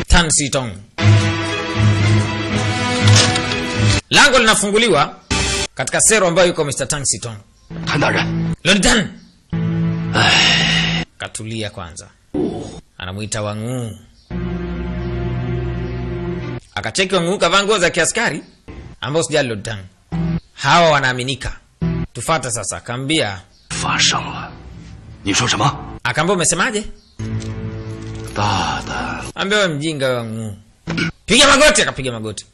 Tan Sitong. Lango linafunguliwa katika sero ambayo yuko Mr. Tan Sitong. 谭大人， Lord Tan. Katulia kwanza. Anamuita Wang'u. Akacheki Wang'u kavaa nguo za kiaskari ambao sijali Lord Tan. Hawa wanaaminika. Tufata sasa, akaambia 发生了。你说什么？ akaambia umesemaje? 大胆！ Ambia wewe mjinga wewe Wang'u. Piga magoti, akapiga magoti.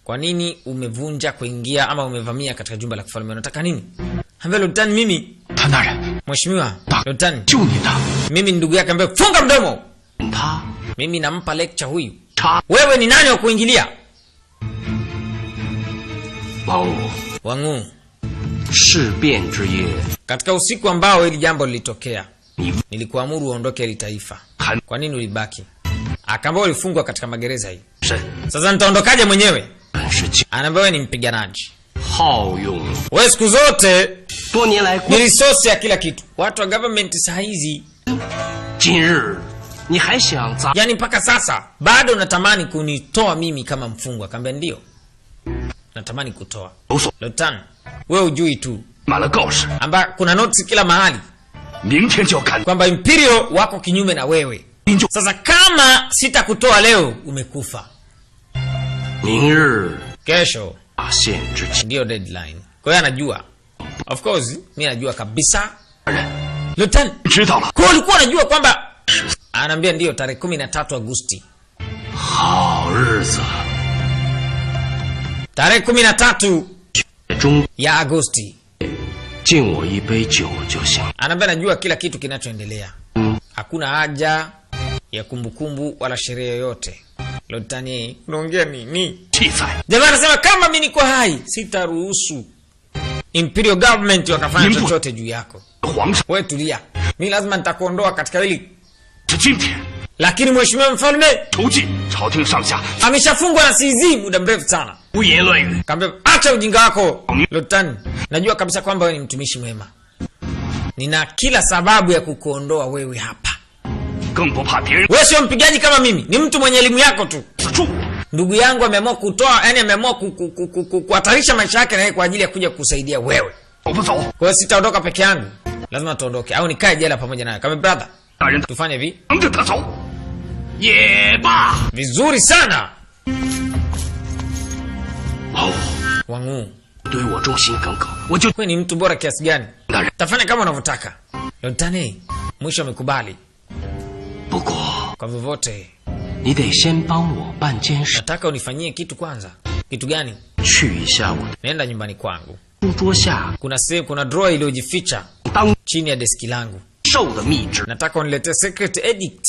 Kwa nini umevunja kuingia ama umevamia katika jumba la kifalme? Unataka nini? Ambia Lord Tan, mimi 谭大人， mheshimiwa Lord Tan, 救您的， mimi ni ndugu yake. Ambia funga mdomo. 他 Mimi nampa lecture huyu. 他 Wewe ni nani wa kuingilia? 王五， Wang'u, 事变之夜， katika usiku ambao hili jambo lilitokea, 你 nilikuamuru uondoke hili taifa. 谭 Kwa nini ulibaki? Akaambia ulifungwa katika magereza hii. 身 Sasa nitaondokaje mwenyewe? 本是 Anaambia wewe ni mpiganaji. 好勇， Wewe siku zote 多年来 ni resource ya kila kitu. Watu wa government saa hizi, 今日你还想砸？ yani mpaka sasa bado natamani kunitoa mimi kama mfungwa. Akaambia ndio, natamani kutoa. 有所 Lotan, wewe hujui tu 满了告示， amba kuna notes kila mahali 明天就要砍 kwamba Imperial wako kinyume na wewe. 您就 Sasa kama sitakutoa leo, umekufa. 明日 Kesho 大限之际， ndiyo deadline. Kwa hiyo anajua, of course mi najua kabisa. 大人 Lotan, 知道了。 kwa ulikuwa unajua kwamba, anaambia ndiyo, tarehe 13 Agosti, 好日子， tarehe 13 中 ya Agosti. 敬我一杯酒就行。 Anaambia najua kila kitu kinachoendelea, hakuna haja ya kumbukumbu wala sherehe yoyote. Lotani, unaongea nini? 记载， Jamaa anasema kama mimi niko hai sitaruhusu Imperial government wakafanya Nimbu- chochote juu yako. 皇上 Wewe tulia. Mimi lazima nitakuondoa katika hili. 是今天 Lakini mheshimiwa mfalme 囚禁朝廷上下 ameshafungwa na CZ muda mrefu sana. 胡言乱语， Kaambia acha ujinga wako Lotan, najua kabisa kwamba wewe ni mtumishi mwema, nina kila sababu ya kukuondoa wewe hapa. 更不怕别人 Wewe sio mpigaji kama mimi, ni mtu mwenye elimu yako tu. 助我。 Ndugu yangu ameamua kutoa, yani ameamua kuhatarisha maisha yake na yeye kwa ajili ya kuja kukusaidia wewe. 走不走？ Kwa hiyo sitaondoka peke yangu, lazima tuondoke au nikae jela pamoja naye. Kama brother, 大人 tufanye hivi 等着他走，也罢。 vizuri sana. 老五 Wangu, 对我忠心耿耿，我就 wewe ni mtu bora kiasi gani? 大人。 Tafanya kama unavyotaka. Lotane mwisho amekubali. 不过 Kwa vyovyote, 你得先帮我办件事， nataka unifanyie kitu kwanza. Kitu gani? 去一下我的 Nenda nyumbani kwangu, 书桌下 kuna sehemu, kuna drawer iliyojificha 当 chini ya deski langu. 受的密旨， Nataka uniletee secret edict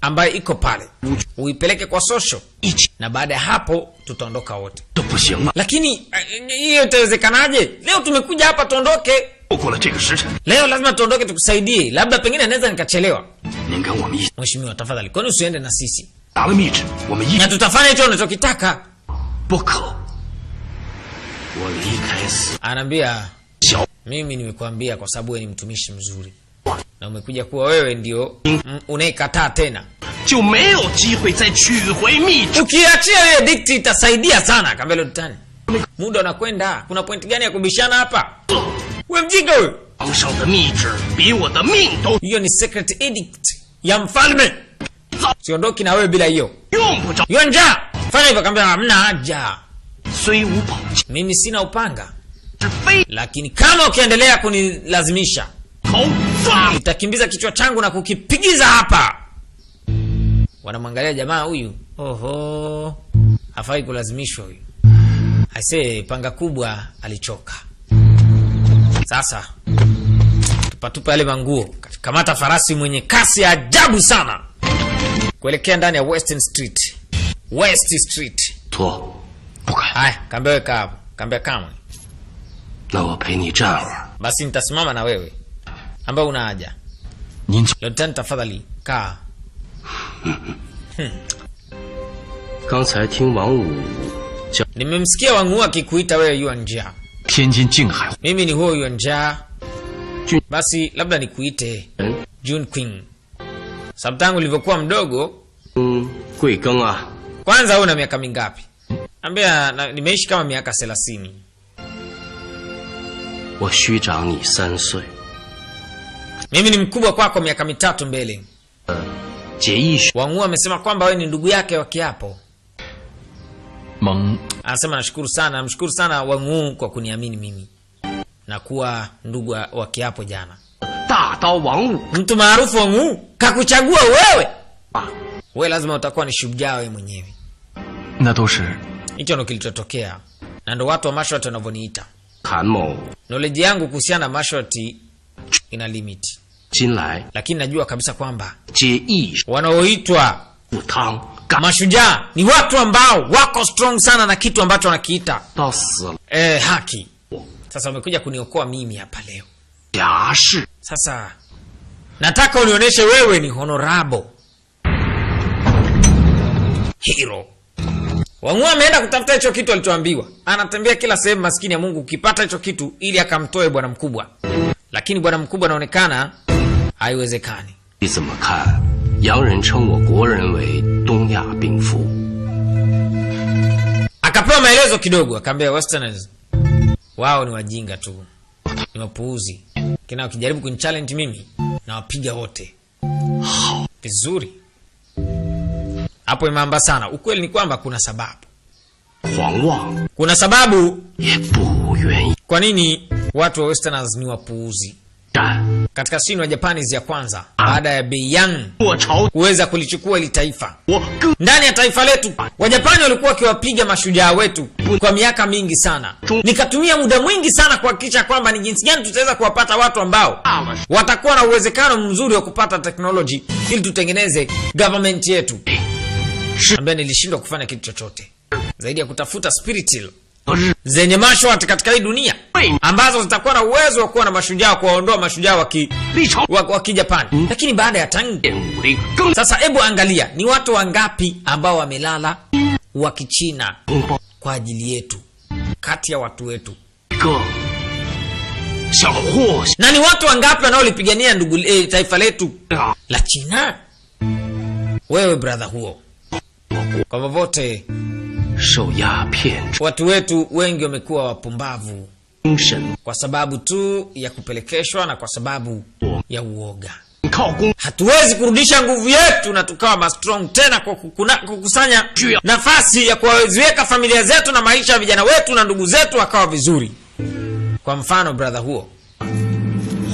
ambayo iko pale, uipeleke kwa social, 一起 na baada ya hapo tutaondoka wote. 这不行啊！ Lakini hiyo itawezekanaje? Leo tumekuja hapa tuondoke, 错过了这个时辰， leo lazima tuondoke tukusaidie, labda pengine naweza nikachelewa. 您跟我们一起 Mheshimiwa, tafadhali, kwani usiende na sisi 拿了密旨，我们一 na tutafanya hicho unachokitaka. 不可。 我离开死 Anaambia 小 mimi nimekuambia kwa sababu wewe ni mtumishi mzuri na umekuja kuwa wewe ndio unayekataa tena. 就没有机会再取回密旨。 Ukiachia hiyo edict itasaidia sana. Akaambia Lord, muda unakwenda, kuna point gani ya kubishana hapa? We mjinga wewe! 皇上的密旨比我的命都 Hiyo ni secret edict ya mfalme, siondoki na wewe bila hiyo. 用不着。 Hiyo njaa, fanya hivyo. Akaambia hamna haja, 虽无宝剑， mimi sina upanga, 是非 lakini kama ukiendelea kunilazimisha 头撞 nitakimbiza kichwa changu na kukipigiza hapa. Wanamwangalia jamaa huyu, oho, hafai kulazimishwa huyu. Aisee, panga kubwa alichoka. Sasa tupatupa yale manguo, kamata farasi mwenye kasi ya ajabu sana kuelekea ndani ya Western Street, West Street. 脱， 不敢。 Haya, kaambia weka hapo, kaambia kamwe, 那我陪你站会儿。 basi nitasimama na wewe ambaye una haja. 您从 Lotani, tafadhali kaa. 刚才听王五叫 Nimemsikia Wang'u akikuita wewe Yuan Jia. 天津静海 Mimi ni huyo Yuan Jia. Jun- Basi labda nikuite 人， Jun Queen. Sababu tangu nilivyokuwa mdogo, 嗯，贵庚啊？ kwanza wewe una miaka mingapi? Ambia nimeishi kama miaka 30. 我虚长你3岁。 Mimi ni mkubwa kwako miaka 3 mbele. 结义学 Wang'u amesema kwamba wewe ni ndugu yake wa kiapo. 蒙 Anasema nashukuru sana, namshukuru sana Wang'u kwa kuniamini mimi na kuwa ndugu wa kiapo jana. 大刀王五 Mtu maarufu Wang'u kakuchagua wewe. 啊！ Wewe lazima utakuwa ni shujaa wewe mwenyewe. 那都是 Hicho ndo kilichotokea na ndo watu wa martial wanavyoniita. 韩某 Knowledge yangu kuhusiana na martial ina limit, 近来 lakini najua kabisa kwamba 皆义 wanaoitwa 不汤，感 mashujaa ni watu ambao wako strong sana na kitu ambacho wanakiita 到死了 haki. Sasa wamekuja kuniokoa mimi hapa leo. 侠士。 Sasa nataka unionyeshe wewe ni honorable hero. Wang'u ameenda kutafuta hicho kitu alichoambiwa, anatembea kila sehemu, maskini ya Mungu, ukipata hicho kitu ili akamtoe bwana mkubwa, lakini bwana mkubwa anaonekana haiwezekani. 你怎么看？洋人称我国人为东亚病夫。 Akapewa maelezo kidogo, akaambia Westerners wao ni wajinga tu, ni wapuuzi, kina wakijaribu kunichallenge mimi nawapiga wote. Vizuri hapo, imeamba sana. Ukweli ni kwamba kuna sababu, 黄望 kuna sababu 也不愿意 kwa nini watu wa Westerners ni wapuuzi. 战。 Katika sini wa Japanese ya kwanza baada ya Beiyang 我朝 kuweza kulichukua ili taifa, 我更 ndani ya taifa letu Wajapani walikuwa wakiwapiga mashujaa wetu kwa miaka mingi sana. Nikatumia muda mwingi sana kuhakikisha kwamba ni jinsi gani tutaweza kuwapata watu ambao watakuwa na uwezekano mzuri wa kupata teknoloji ili tutengeneze government yetu, ambaye nilishindwa kufanya kitu chochote zaidi ya kutafuta spirit 日 Zenye mashwati katika hii dunia ambazo zitakuwa na uwezo wa kuwa na mashujaa, kuwaondoa mashujaa 历朝 wa Kijapani. Lakini baada ya Tang, 练武林更 sasa hebu angalia ni watu wangapi ambao wamelala wa Kichina 同胞 kwa ajili yetu, kati ya watu wetu, 一个像霍 na ni watu wangapi wanaolipigania ndugu taifa letu 啊 la China? Wewe brother huo, kwa vyovyote 受鸦片 watu wetu wengi wamekuwa wapumbavu 精神 kwa sababu tu ya kupelekeshwa na kwa sababu ya uoga. 靠功 Hatuwezi kurudisha nguvu yetu na tukawa ma strong tena kwa kukusanya nafasi ya kuwaziweka familia zetu na maisha ya vijana wetu na ndugu zetu wakawa vizuri. Kwa mfano brother huo,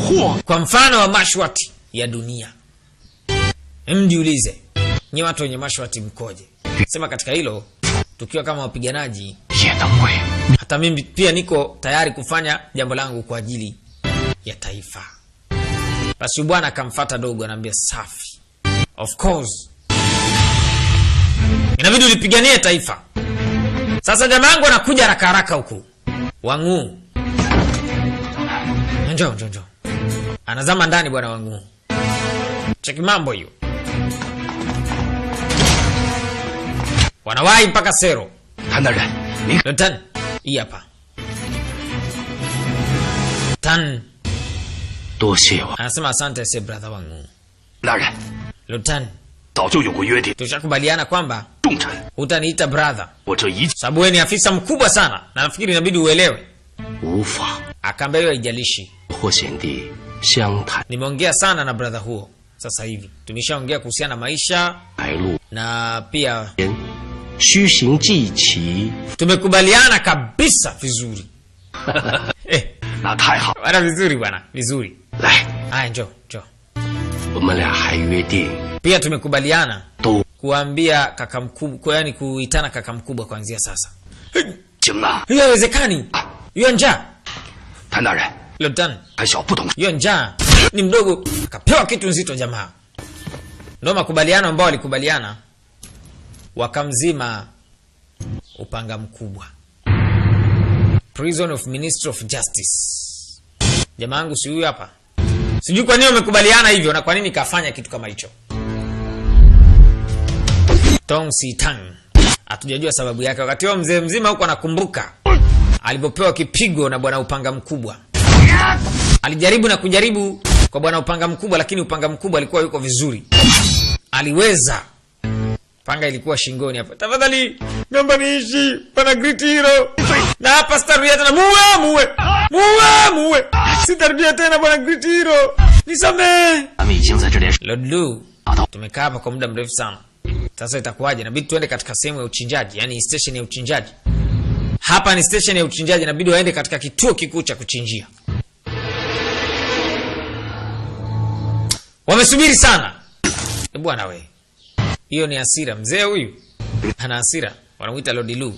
霍 kwa mfano wa mashwati ya dunia, mjiulize nyi watu wenye mashwati mkoje? Sema katika hilo tukiwa kama wapiganaji, 也能为 hata mimi pia niko tayari kufanya jambo langu kwa ajili ya taifa. Basi bwana akamfata dogo, anaambia safi, of course inabidi ulipiganie taifa. Sasa jamaa yangu anakuja haraka haraka huku, Wang'u, njoo njoo njoo, anazama ndani bwana Wang'u, cheki mambo hiyo, wanawahi mpaka sero. 谭大人，您 Tan, hii hapa. Tan 多谢我 anasema asante se brother wangu. 大人， Lutan, 早就有过约定， tushakubaliana kwamba 重臣， hutaniita brother 我这一 sababu wewe ni afisa mkubwa sana na nafikiri inabidi uelewe. 无法 Akaambia hiyo haijalishi. 霍贤弟相谈 Nimeongea sana na brother huo sasa hivi. Tumeshaongea kuhusiana na maisha 白鹿 na pia 边，须行祭旗， tumekubaliana kabisa vizuri. Eh, 那太好。 bwana vizuri bwana, vizuri. 来， Haya, njoo, njoo. 我们俩还约定 Pia tumekubaliana 都 kuambia kaka mkubwa, yani kuitana kaka mkubwa kuanzia sasa. 行啊， Hiyo haiwezekani. Hiyo njaa. 谭大人 Lotan, 还小不懂事， hiyo njaa ni mdogo, akapewa kitu nzito jamaa. Ndio makubaliano ambao walikubaliana, wakamzima upanga mkubwa. Prison of Ministry of Justice. Jamaa yangu si huyu hapa. Sijui kwa nini wamekubaliana hivyo na kwa nini kafanya kitu kama hicho. Tong Si Tang. Hatujajua sababu yake. Wakati huo mzee mzima huko anakumbuka alipopewa kipigo na bwana upanga mkubwa. Alijaribu na kujaribu kwa bwana upanga mkubwa, lakini upanga mkubwa alikuwa yuko vizuri. Aliweza. Panga ilikuwa shingoni hapa. Tafadhali naomba niishi, pana Great Hero. Na hapa sitarudia tena. Muwe, muwe. Muwe, muwe. Sitarudia tena bwana Great Hero. Nisamee. 咱们已经在这里 Lord Lu, tumekaa hapa kwa muda mrefu sana. Sasa itakuwaje? Inabidi tuende katika sehemu ya uchinjaji, yani station ya uchinjaji. Hapa ni station ya uchinjaji, inabidi waende katika kituo kikuu cha kuchinjia. Wamesubiri sana. E bwana we, hiyo ni hasira. Mzee huyu ana hasira, wanamuita Lord Lu.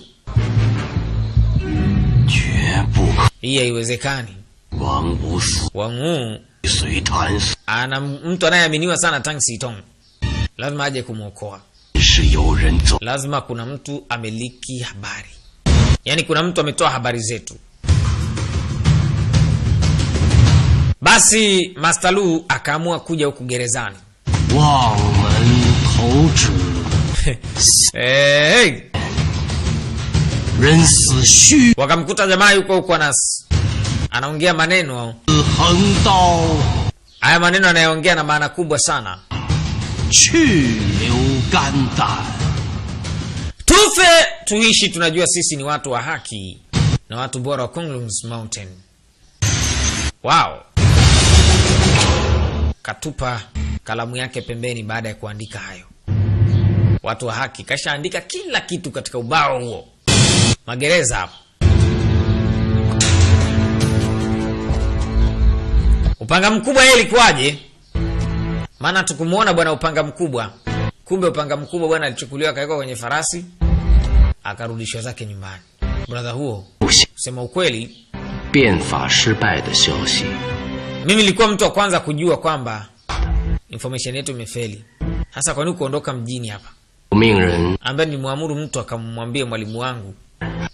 绝不可 Hii haiwezekani. 王不死， Wang'u 随谭死 ana mtu anayeaminiwa sana Tang Sitong, lazima aje kumwokoa. 是有人走 Lazima kuna mtu ameliki habari, yaani kuna mtu ametoa habari zetu. Basi Master Lu akaamua kuja huku gerezani. 望门投止， Hey, 人死须 wakamkuta jamaa yuko huku anaongea maneno. 横刀， Haya maneno anayoongea na maana kubwa sana. 去留肝胆。 Tufe tuishi, tunajua sisi ni watu wa haki na watu bora wa Kunlun's Mountain. Wow. Katupa kalamu yake pembeni baada ya kuandika hayo. Watu wa haki, kashaandika kila kitu katika ubao huo. Magereza hapo. Upanga mkubwa yeye ilikuwaje? Maana tukumuona bwana upanga mkubwa. Kumbe upanga mkubwa bwana alichukuliwa akawekwa kwenye farasi akarudishwa zake nyumbani. Brother huo, kusema ukweli, 变法失败的消息， mimi nilikuwa mtu wa kwanza kujua kwamba information yetu imefeli. Hasa kwa nini kuondoka mjini hapa? 我命人 Ambaye nilimwamuru mtu akamwambie mwalimu wangu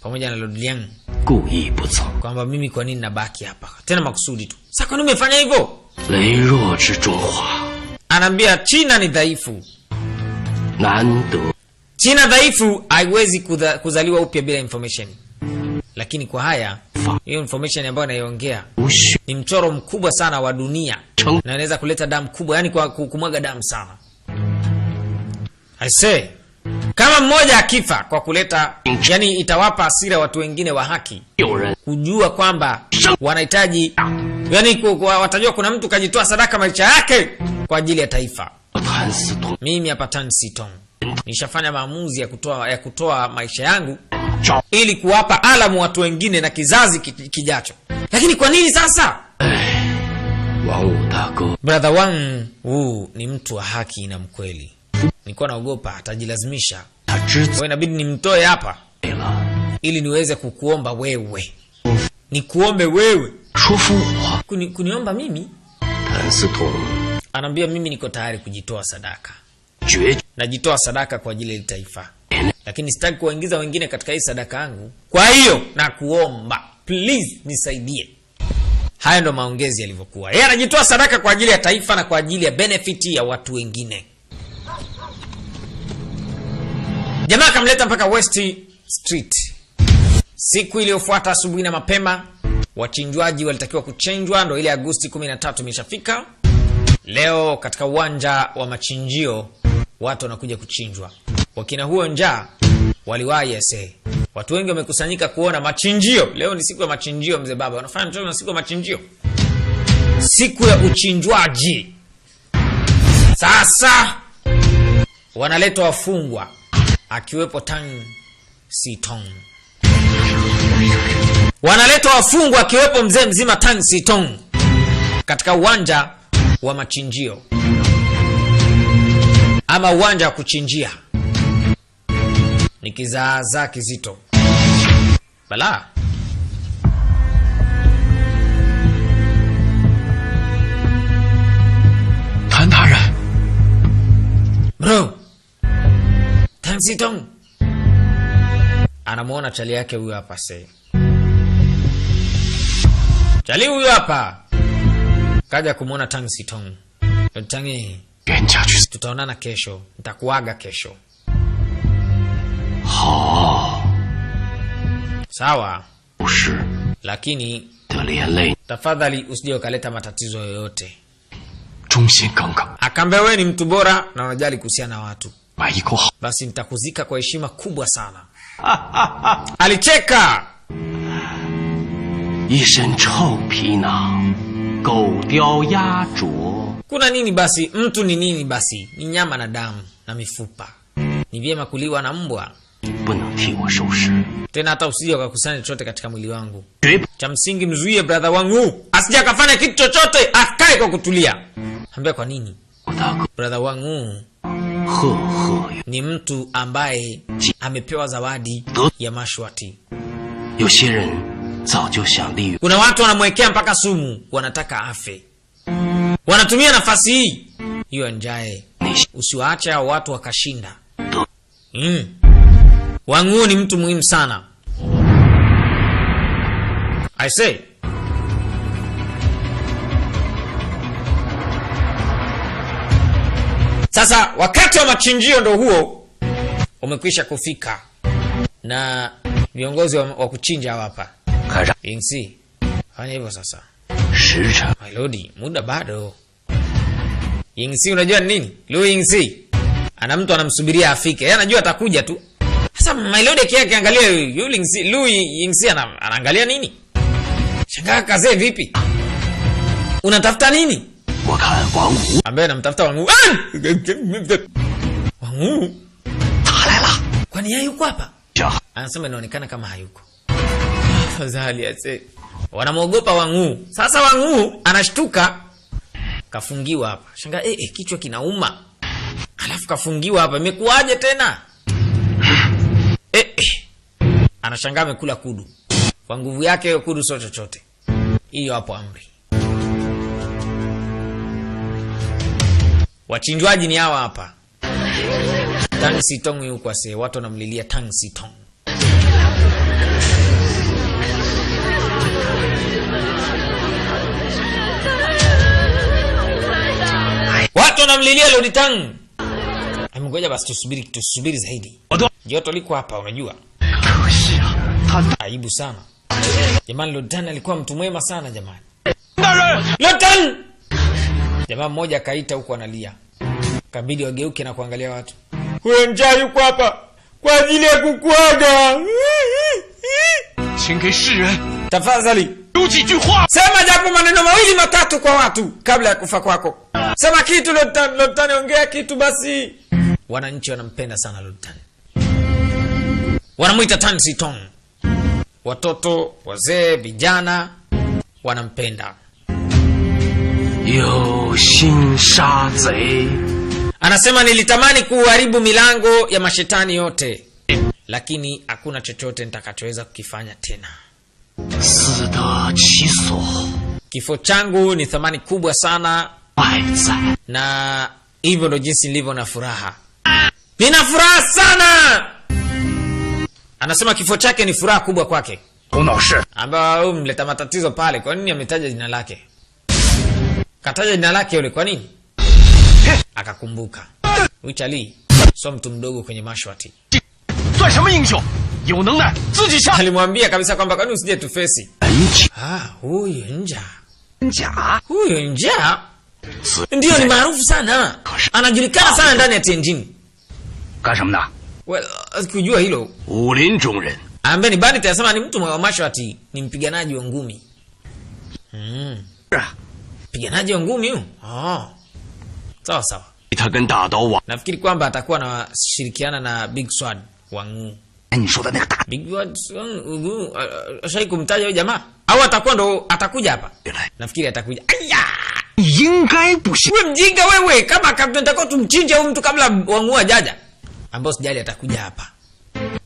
pamoja na Lord Liang 故意不走。 kwamba mimi kwa nini nabaki hapa tena makusudi tu. Sasa kwa nini umefanya hivyo? 羸弱之中华， Anaambia China ni dhaifu, 难得 China dhaifu haiwezi kuzaliwa upya bila information. Lakini kwa haya, hiyo information ambayo anaiongea 无血 ni mchoro mkubwa sana wa dunia 成 na inaweza kuleta damu kubwa, yani kwa kumwaga damu sana. I say, kama mmoja akifa kwa kuleta, yani itawapa hasira watu wengine wa haki 有人 kujua kwamba wanahitaji, yani watajua kuna mtu kajitoa sadaka maisha yake kwa ajili ya taifa. 谭嗣同 Mimi hapa Tan Sitong nishafanya maamuzi ya kutoa maisha yangu 找 ili kuwapa alamu watu wengine na kizazi kijacho. Lakini kwa nini sasa? 王五大哥 Brother Wang Wu ni mtu wa haki na mkweli. Nilikuwa naogopa atajilazimisha, 他知 kwa hiyo inabidi nimtoe hapa 罪了， ili niweze kukuomba wewe, nikuombe wewe. 说服我， Kuniomba mimi? 谭嗣同 Anaambia mimi niko tayari kujitoa sadaka, 决 najitoa sadaka kwa ajili ya taifa, lakini sitaki kuwaingiza wengine katika hii sadaka yangu. Kwa hiyo nakuomba please, nisaidie. Haya ndo maongezi yalivyokuwa. Yeye anajitoa sadaka kwa ajili ya taifa na kwa ajili ya benefit ya watu wengine. Jamaa akamleta mpaka West Street. Siku iliyofuata asubuhi na mapema, wachinjwaji walitakiwa kuchinjwa, ndo ile Agosti 13 imeshafika. Leo katika uwanja wa machinjio watu wanakuja kuchinjwa. Wakina huo njaa waliwahi ese. Watu wengi wamekusanyika kuona machinjio. Leo ni siku ya machinjio, mzee baba. Wanafanya mchezo na siku ya machinjio, siku ya uchinjwaji. Sasa wanaletwa wafungwa, akiwepo Tang Sitong. Wanaletwa wafungwa akiwepo mzee mzima Tang Sitong katika uwanja wa machinjio ama uwanja wa kuchinjia. Ni kizaazaa kizito balaa. 谭大人， Bro, Tang Sitong anamwona chali yake huyu hapa se. Chali huyu hapa kaja kumwona Tang Sitong. Tangi, 袁家去 tutaonana kesho, nitakuaga kesho. 好， Sawa, 不是 lakini 的连累 tafadhali usije ukaleta matatizo yoyote. 忠心耿耿， Akaambia wewe ni mtu bora na unajali kuhusiana na watu, 买一口好 basi nitakuzika kwa heshima kubwa sana. Alicheka. 一身臭皮囊，狗叼鸭啄。 Kuna nini basi? Mtu ni nini basi? Ni nyama na damu na mifupa. Ni vyema kuliwa na mbwa. 不能替我收尸， Tena hata usije ukakusanya chochote katika mwili wangu. 绝 Cha msingi mzuie brother wangu asije akafanya kitu chochote, akae kwa kutulia. Ambia kwa nini? 不大哥 Brother wangu 赫赫有 ni mtu ambaye amepewa zawadi ya mashwati. 有些人早就想利用 Kuna watu wanamwekea mpaka sumu, wanataka afe, wanatumia nafasi hii hiyo njae. 那些 Usiwaache hao watu wakashinda. Wang'u ni mtu muhimu sana. I say. Sasa wakati wa machinjio ndo huo umekwisha kufika, na viongozi wa kuchinja hawa hapa. 看上 Yingsi, fanya hivyo sasa. 时辰 My lord, muda bado. Yingsi unajua ni nini? Lu Yingsi ana mtu anamsubiria afike. Yeye anajua atakuja tu. Sasa my lord akiangalia yu Yingsi, Lu Yingsi anaangalia nini? Shangaa kazee vipi? Unatafuta nini? 我看王五 Ambaye anamtafuta Wang Wu. Ah! Wang Wu. Kwani yeye yuko hapa? 小 Anasema inaonekana kama hayuko. Afadhali ase. Wanamwogopa Wang Wu. Sasa Wang Wu anashtuka kafungiwa hapa. Shangaa kichwa kinauma. Alafu kafungiwa hapa. Imekuwaje tena? Anashangaa amekula kudu. Kwa nguvu yake hiyo kudu sio chochote. Hiyo hapo amri. Wachinjwaji ni hawa hapa. Tang Sitong yuko ase, watu wanamlilia Tang Sitong. Watu wanamlilia Lord Tang. Ngoja basi tusubiri, tusubiri zaidi. Joto liko hapa unajua. Aibu sana. Jamani, Lord Tang alikuwa mtu mwema sana jamani. Lord Tang! Jamaa mmoja akaita huku analia. Kabidi wageuke na kuangalia watu. Huyo njaa yuko hapa kwa ajili ya kukuaga. 请给世人 Tafadhali 留几句话。 sema japo maneno mawili matatu kwa watu kabla ya kufa kwako. Sema kitu Lord Tan, Lord Tan, ongea kitu basi. Wananchi wanampenda sana Lord Tan, wanamuita Tan Sitong. Watoto, wazee, vijana wanampenda. 有心杀贼， Anasema nilitamani kuharibu milango ya mashetani yote, lakini hakuna chochote nitakachoweza kukifanya tena. 死得其所， Kifo changu ni thamani kubwa sana, 败在 na hivyo ndo jinsi nilivyo na furaha. Nina furaha sana. Anasema kifo chake ni furaha kubwa kwake, 头脑是 ambayo huyu mleta matatizo pale. Kwa nini ametaja jina lake? Kataja jina lake yule, kwa nini? Akakumbuka huyu Chali sio mtu mdogo kwenye mashwati. 算什么英雄？有能耐自己下。 Alimwambia kabisa kwamba kwani usije tufesi. Ah, huyu nja 假。 huyu nja ndiyo ni maarufu sana, anajulikana sana ndani ya Tianjin. 干什么的？ Well, kujua hilo 武林中人， ambaye ni bandit anasema ni mtu wa mashwati, ni mpiganaji wa ngumi. Mpiganaji wa ngumi huyu? Ah. Sawa sawa. 他跟大刀王 Nafikiri kwamba atakuwa anashirikiana na Big Sword Wangu. 哎，你说的那个大 Big Sword Wangu ashai kumtaja huyo jamaa? Au atakuwa ndo atakuja hapa? 原来 Nafikiri atakuja. Aya! 你应该不信。 Wewe mjinga wewe, kama tunatakiwa tumchinje huyu mtu kabla Wangu hajaja. Ambao sijali atakuja hapa.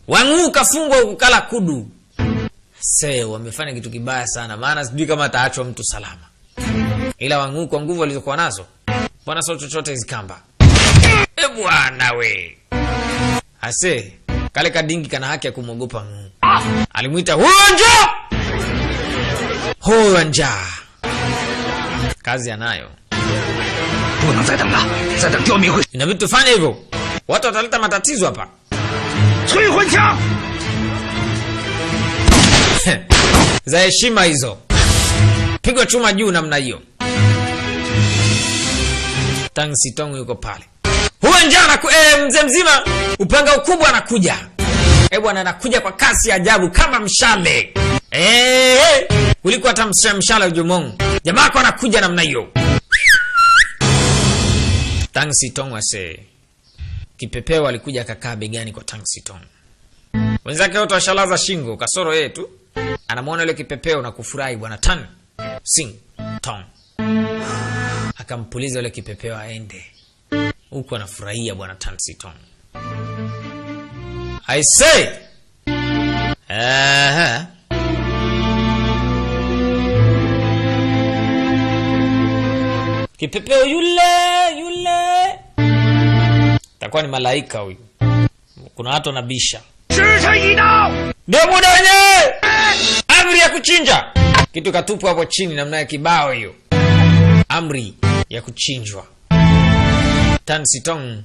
Wangu kafungwa kukala kudu. Se, wamefanya kitu kibaya sana, maana sijui kama ataachwa mtu salama. Ila Wangu kwa nguvu alizokuwa nazo, bwana sio chochote hizi kamba. E bwana we. Ase, kale kadingi kana haki ya kumwogopa Mungu. Alimuita huyo njaa. Huyo njaa. Kazi anayo. 不能再等了，再等刁民会 Inabidi tufanye hivyo. Watu wataleta matatizo hapa. 催魂枪。 Za heshima hizo. Pigwa chuma juu namna hiyo. Tang Sitong yuko pale. Huyo njaa mzee mzima upanga ukubwa anakuja. Bwana anakuja kwa kasi ya ajabu kama mshale. Kuliko hata mshale wa Jumong. Jamaa wako anakuja namna hiyo. Tang Sitong wase. Kipepeo alikuja akakaa begani kwa Tang Sitong. Wenzake wote washalaza shingo kasoro yeye tu. Anamuona yule kipepeo na kufurahi bwana Tang Sing Tong. Akampuliza yule kipepeo aende. Huku anafurahia bwana Tang Sitong. I say. Aha. Kipepeo yule yule. Takuwa ni malaika huyu. Kuna watu wanabisha. Ndio muda wenyewe. Amri ya kuchinja. Kitu katupwa hapo chini namna ya kibao hiyo. Amri ya kuchinjwa. Tan Sitong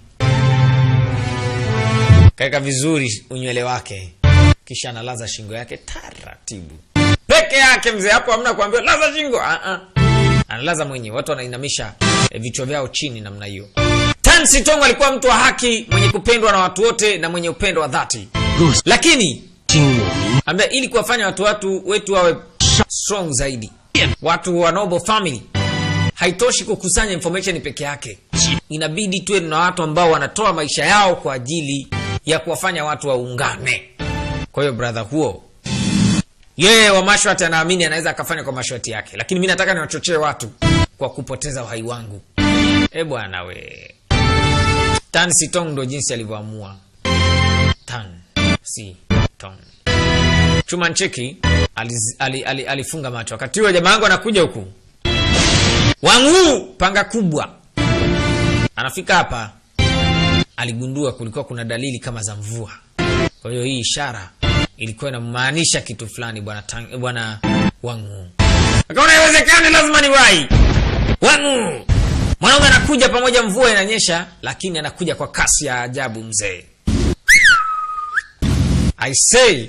kaeka vizuri unywele wake, kisha analaza shingo yake taratibu. Peke yake mzee, hapo hamna kuambiwa laza shingo. Analaza mwenyewe, watu wanainamisha vichwa vyao chini namna hiyo. Tan Sitong alikuwa mtu wa haki, mwenye kupendwa na watu wote na mwenye upendo wa dhati. Lakini ambaye ili kuwafanya watu wetu wawe strong zaidi, watu wa noble family, haitoshi kukusanya information peke yake. Inabidi tuwe na watu ambao wanatoa maisha yao kwa ajili ya kuwafanya watu waungane. Kwa hiyo brother huo, yeye wa mashwati anaamini anaweza akafanya kwa mashwati yake, lakini mimi nataka niwachochee watu kwa kupoteza uhai wangu. Bwana we. Tan Sitong ndo jinsi alivyoamua. Tan Sitong. Chuma Ncheki alifunga macho. Wakati huo jamaa wangu anakuja huku. Wangu panga kubwa. Anafika hapa aligundua kulikuwa kuna dalili kama za mvua. Kwa hiyo hii ishara ilikuwa inamaanisha kitu fulani bwana Wangu. Akaona haiwezekani, lazima niwahi. Wangu Mwanaume anakuja pamoja, mvua inanyesha, lakini anakuja kwa kasi ya ajabu mzee. I say,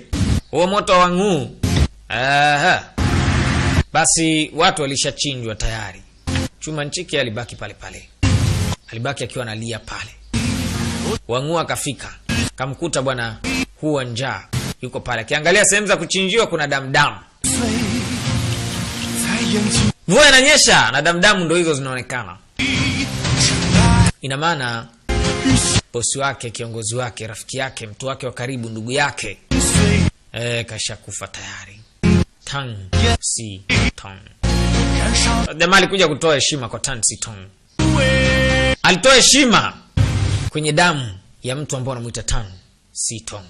huo moto wa Wang'u. Aha. Basi watu walishachinjwa tayari. Chuma Nchiki alibaki pale pale, alibaki akiwa analia pale. Wang'u akafika, kamkuta bwana huwa njaa yuko pale, akiangalia sehemu za kuchinjiwa kuna damdamu. Mvua inanyesha na damdamu ndo hizo zinaonekana. Ina maana bosi wake, kiongozi wake, rafiki yake, mtu wake wa karibu, ndugu yake kashakufa tayari. Tang Si Tong. Jamaa alikuja kutoa heshima kwa Tan Si Tong. Alitoa heshima kwenye damu ya mtu ambaye anamuita Tan Si Tong.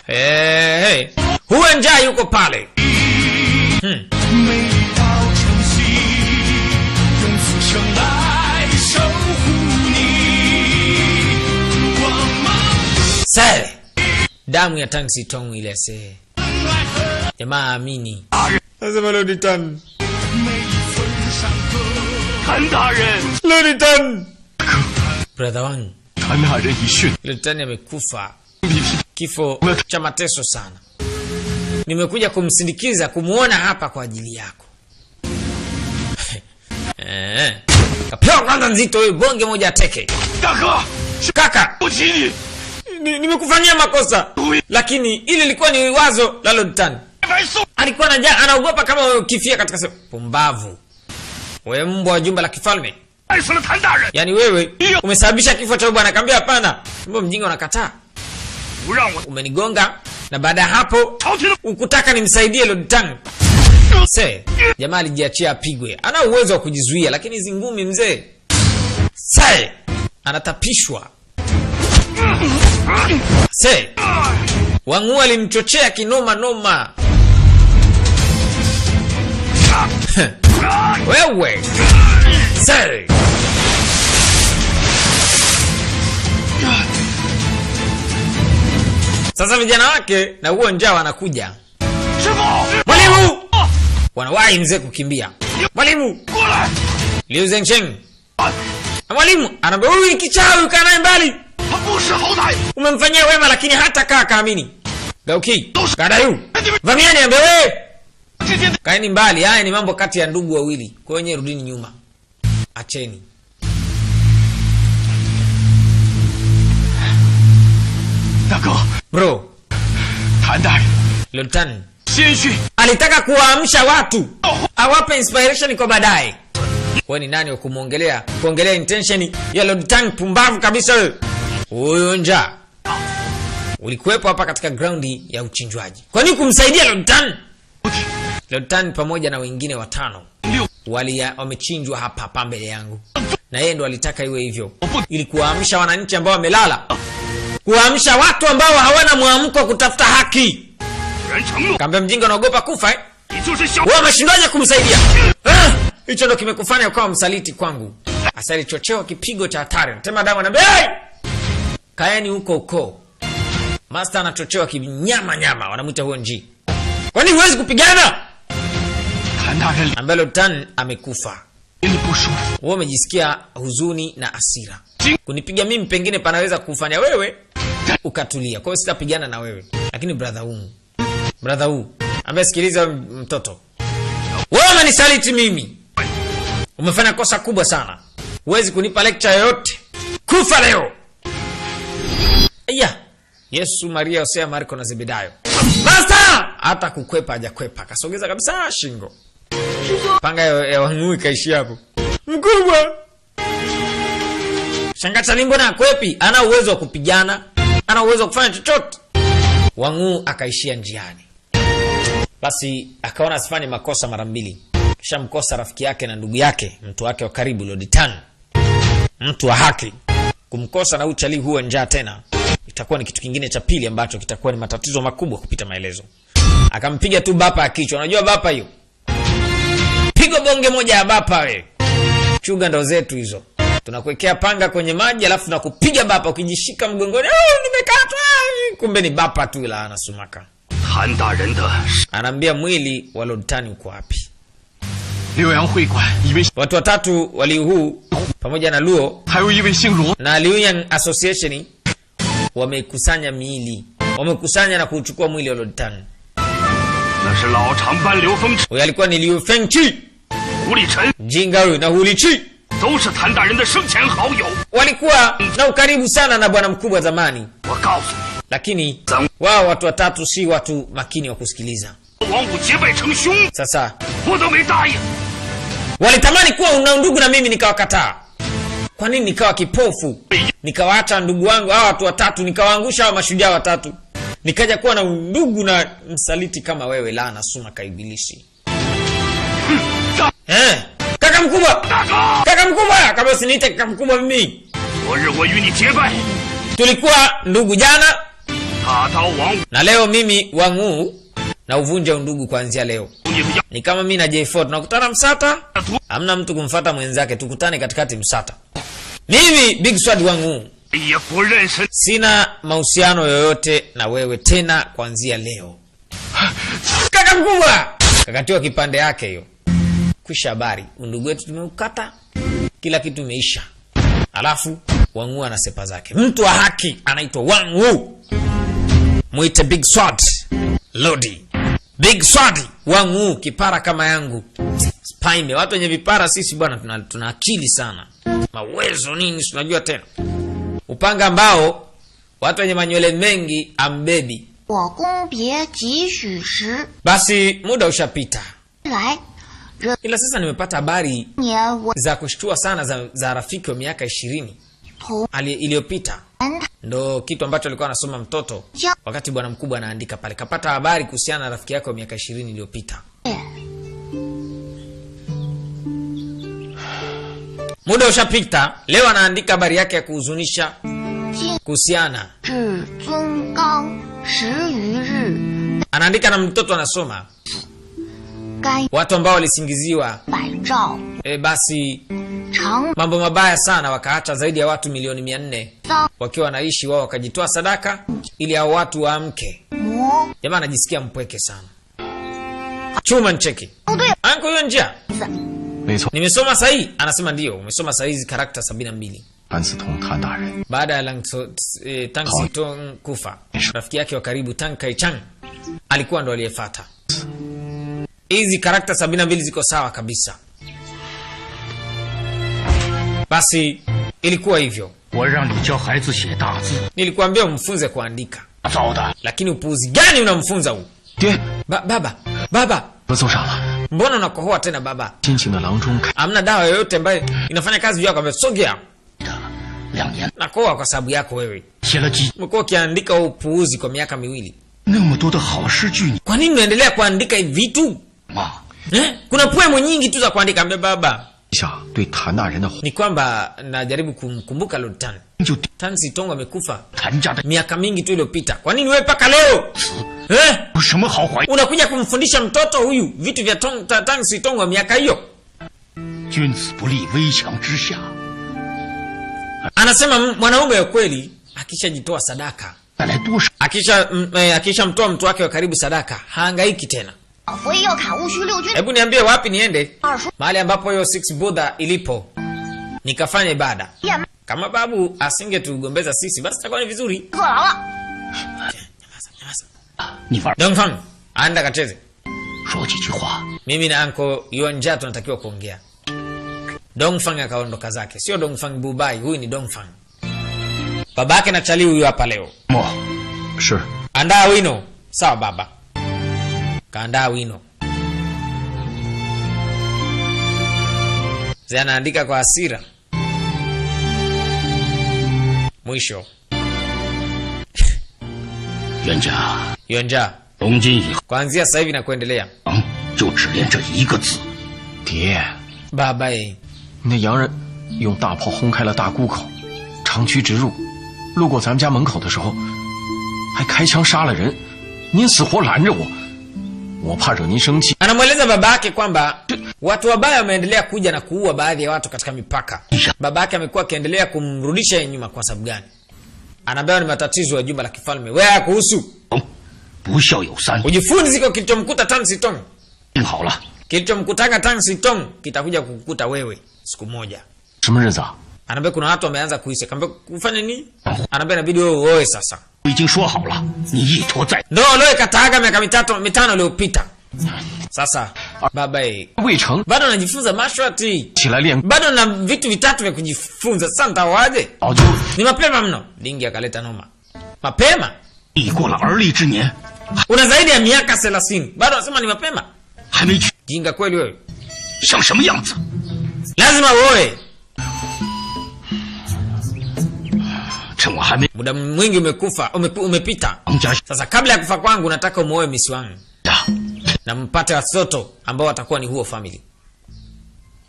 Hey, hey. Huwe njaa yuko pale. 每道晨曦，用此生来守护你。光芒 Se. Damu ya Tan Si Tong ile se. Jamaa amini. Nasema Lord Tan. 每一寸山河。 谭大人， Lord Tan. Brother wangu, 谭大人已殉， Lord Tan amekufa 你是 kifo cha mateso sana. Nimekuja kumsindikiza kumuona hapa kwa ajili yako. Eh. Kapewa kwanza nzito huyu bonge moja ateke. 大哥， Kaka, 不起你， nimekufanyia makosa, lakini ili lilikuwa ni wazo la Lord Tan. 白送。 Alikuwa anaja anaogopa kama wewe ukifia katika sehemu. Pumbavu. Wewe mbwa wa jumba la kifalme. 爱死了谭大人， Yaani wewe umesababisha kifo cha huyu bwana. Akamwambia hapana. Mbona mjinga unakataa? 不让我 Umenigonga na baada ya hapo 朝廷的 ukutaka nimsaidie Lord Tang. Se, jamaa alijiachia apigwe. Ana uwezo wa kujizuia lakini hizi ngumi mzee. Se, anatapishwa. Se, Wang'u alimchochea kinoma noma. Wewe. Se. Sasa vijana wake na huo njaa wanakuja. 师傅， Mwalimu! Wanawahi mzee kukimbia. Mwalimu! 过来， Liu Zengsheng. Na Mwalimu anaambia huyu ni kichaa huyu, kaa naye mbali. 他不识好歹， Umemfanyia wema lakini hata kaa kaamini. Gauki, Kadayu. Vamiani ambia wewe. 之间的 Kaeni mbali, haya ni mambo kati ya ndugu wawili. Kwa hiyo nyewe rudini nyuma. Acheni. 大哥， Bro, 谭大人 Lord Tan 鲜血 alitaka kuwaamsha watu awape inspiration kwa baadaye. Wewe ni nani wa kumwongelea kuongelea intention ya Lord Tang? Pumbavu kabisa wewe. Huyo njaa ulikuwepo hapa katika graundi ya uchinjwaji, kwa nini kumsaidia Lord Tang? Lord Tang pamoja na wengine watano wamechinjwa hapa hapa mbele yangu, na yeye ndo alitaka iwe hivyo ili kuwaamsha wananchi ambao wamelala, kuwaamsha watu ambao hawana mwamko wa kutafuta haki. 然承诺， Kaambia mjinga, unaogopa kufa eh? 你就是小 Wewe umeshindwaje kumsaidia? Ah! Hicho ndo kimekufanya ukawa msaliti kwangu. Asa alichochewa kipigo cha hatari. Tema damu anambia, "Hey! Kaeni huko huko." Master anachochewa kinyama nyama, wanamuita huo nji. Kwani huwezi kupigana? 谭大人 Ambaye Lord Tan amekufa. 心里不舒服， Wewe umejisikia huzuni na hasira. Kunipiga mimi pengine panaweza kufanya wewe ukatulia. Kwa hiyo sitapigana na wewe. Lakini brother huu, brother huu, ambaye sikiliza wewe mtoto. Wewe umenisaliti mimi. Umefanya kosa kubwa sana. Huwezi kunipa lecture yoyote. Kufa leo. Aya. Yesu, Maria, Hosea, Marko na Zebedayo. Master! Hata kukwepa hajakwepa. Kasogeza kabisa shingo. Panga ya Wang'u ikaishia hapo. Mkubwa. Shangacha ni mbona akwepi? Ana uwezo wa kupigana, ana uwezo wa kufanya chochote. Wang'u akaishia njiani. Basi akaona asifanye makosa mara mbili. Kisha mkosa rafiki yake na ndugu yake, mtu wake wa karibu Lord Tan, mtu wa haki. Kumkosa na uchali huwa njaa tena itakuwa ni kitu kingine cha pili ambacho kitakuwa ni matatizo makubwa kupita maelezo. Akampiga tu bapa ya kichwa. Unajua bapa hiyo? Pigo bonge moja ya bapa we. Chuga ndo zetu hizo. Tunakuwekea panga kwenye maji alafu tunakupiga bapa ukijishika mgongoni, oh, nimekatwa. Kumbe ni bapa tu ila anasumaka. 谭大人的 Anaambia mwili wa Lord Tan uko wapi? 浏阳会馆一位， Watu watatu wa Liu Hu pamoja na Luo 还有一位姓罗。 na Liuyang Association wamekusanya miili, wamekusanya na kuchukua mwili wa Lord Tang. 那是老长班刘风 Huyo alikuwa ni Liu Fengqi, 胡立臣， mjinga huyu na Hu Lichi 都是谭大人的生前好友。 walikuwa na ukaribu sana na bwana mkubwa zamani, 我告诉你， lakini wao watu watatu si watu makini wa kusikiliza. 王五结拜成兄， Sasa 我都没答应。 walitamani kuwa una ndugu na mimi nikawakataa. Kwa nini nikawa kipofu? Nikawaacha ndugu wangu hawa watu watatu, nikawaangusha hawa mashujaa watatu, nikaja kuwa na undugu na msaliti kama wewe, laana suma kaibilisi. Eh, kaka mkubwa, 大哥， kaka mkubwa, kama usiniite kaka mkubwa mimi. 昨日我与你结拜， Tulikuwa ndugu jana 大刀王五 na leo mimi Wang'u na uvunja undugu kuanzia leo. 你的 Ni kama mimi na J4 tunakutana Msata, 要 hamna mtu kumfata mwenzake, tukutane katikati Msata. Mimi Big Sword Wang'u 也不认识 sina mahusiano yoyote na wewe tena kuanzia leo. Kaka mkubwa kakatiwa kipande yake hiyo. Kwisha habari, undugu wetu tumeukata, kila kitu imeisha. Alafu Wang'u ana sepa zake. Mtu wa haki anaitwa Wang'u, mwite Big Sword Lodi, Big Sword Wang'u, kipara kama yangu Spime. Watu wenye vipara sisi bwana, tuna akili sana, mawezo nini, si unajua tena upanga ambao watu wenye manywele mengi ambebi. 我公别几许时 Basi muda ushapita, 来，这 ila sasa nimepata habari 年我 za kushtua sana za rafiki wa miaka 20 同 iliyopita. 他 Ndo kitu ambacho alikuwa anasoma mtoto wakati bwana mkubwa anaandika pale, kapata habari kuhusiana na rafiki yake wa miaka 20 iliyopita. Muda ushapita, leo anaandika habari yake ya kuhuzunisha 今 kuhusiana, 至尊纲十余日， anaandika na mtoto anasoma 该 watu ambao walisingiziwa 百兆 basi 长 mambo mabaya sana, wakaacha zaidi ya watu milioni 400 丧 wakiwa wanaishi wao, wakajitoa sadaka ili hao watu waamke. 魔。 Jamaa anajisikia mpweke sana. Chuma ncheki 哦，对， anko hiyo njia 没错， nimesoma sahihi? Anasema ndio, umesoma sahihi hizi karakta 72. 谭嗣同谭大人 Baada ya Tang Sitong kufa, rafiki yake wa karibu Tang Kai-chang alikuwa ndo aliyefuata. Hizi karakta 72 ziko sawa kabisa. Basi ilikuwa hivyo. 我让你教孩子写大字， Nilikuambia umfunze kuandika, 糟的！ lakini upuuzi gani unamfunza huu? 爹， Baba, baba, 咳嗽上了， mbona unakohoa tena baba? 新请的郎中开 Hamna dawa yoyote ambayo inafanya kazi juu yako. Ambayo sogea, 2年 nakohoa kwa sababu yako wewe. 写了几 Umekuwa ukiandika huo upuuzi kwa miaka miwili. 那么多的好诗句，你 Kwa nini unaendelea kuandika hivi vitu 妈 eh? Kuna poemu nyingi tu za kuandika. Ambia baba, 下对谭大人的 ni kwamba najaribu kumkumbuka Lord Tan. 就 Tan Sitong amekufa 谭家的 miaka mingi tu iliyopita. Kwa nini wewe mpaka leo eh? 有什么好怀？ unakuja kumfundisha mtoto huyu vitu vya Tang Sitong wa miaka hiyo? 君子不立危墙之下， Anasema mwanaume wa kweli akishajitoa sadaka, 带来多少？ akishamtoa mtu wake wa karibu sadaka, hahangaiki tena. 佛爷要砍戊戌六军 Hebu niambie wapi niende, 二叔 mahali ambapo hiyo Six Buddha ilipo, nikafanya ibada. 也卖 Kama babu asingetugombeza sisi, basi itakuwa ni vizuri. 坐牢了。 Nyamaza, nyamaza. 你玩 Dongfang, anda kacheze. 说几句话， Mimi na anko Yuanja tunatakiwa kuongea. Dongfang akaondoka zake. Sio Dongfang Bubai, huyu ni Dongfang. Babake na Chali huyu hapa leo. 莫 是 Andaa wino. Sawa baba. Kaandaa wino. Zee anaandika kwa hasira. Mwisho. 袁家 Yuanja, 从今以后 kuanzia sasa hivi na kuendelea. 就只练这一个字。 爹， Baba eh. 那洋人用大炮轰开了大沽口，长驱直入，路过咱们家门口的时候，还开枪杀了人。您死活拦着我，我怕惹您生气。 Anamweleza baba yake kwamba watu wabaya wameendelea kuja na kuua baadhi ya watu katika mipaka. Baba yake amekuwa akiendelea kumrudisha yeye nyuma kwa sababu gani? Anaambiwa ni matatizo ya jumba la kifalme. Wewe hakuhusu. 不孝有三， Ujifunze kwa kilichomkuta Tan Sitong. 定好了， Kilichomkutanga Tang Sitong kitakuja kukukuta wewe siku moja. 什么日子啊？ Anaambia kuna watu wameanza kuhisi. Akaambia kufanya nini? Anaambia inabidi wewe uoe sasa. 已经说好了，你一拖再 Ndoa leo ikataaga miaka mitatu mitano iliyopita. Sasa baba 未成， bado najifunza masharti. 起来练， Bado na vitu vitatu vya kujifunza. Sasa nitaoaje? 早就 Ni mapema mno. Dingi akaleta noma. Mapema? 已过了而立之年， Una zaidi ya miaka 30. Bado unasema ni mapema? 还没娶， Jinga kweli wewe. 像什么样子？ Lazima uoe. 趁我还没 Muda mwingi umekufa, umepita. 王家 Sasa kabla ya kufa kwangu nataka umuoe misi wangu 呀， na mpate watoto ambao watakuwa ni huo family.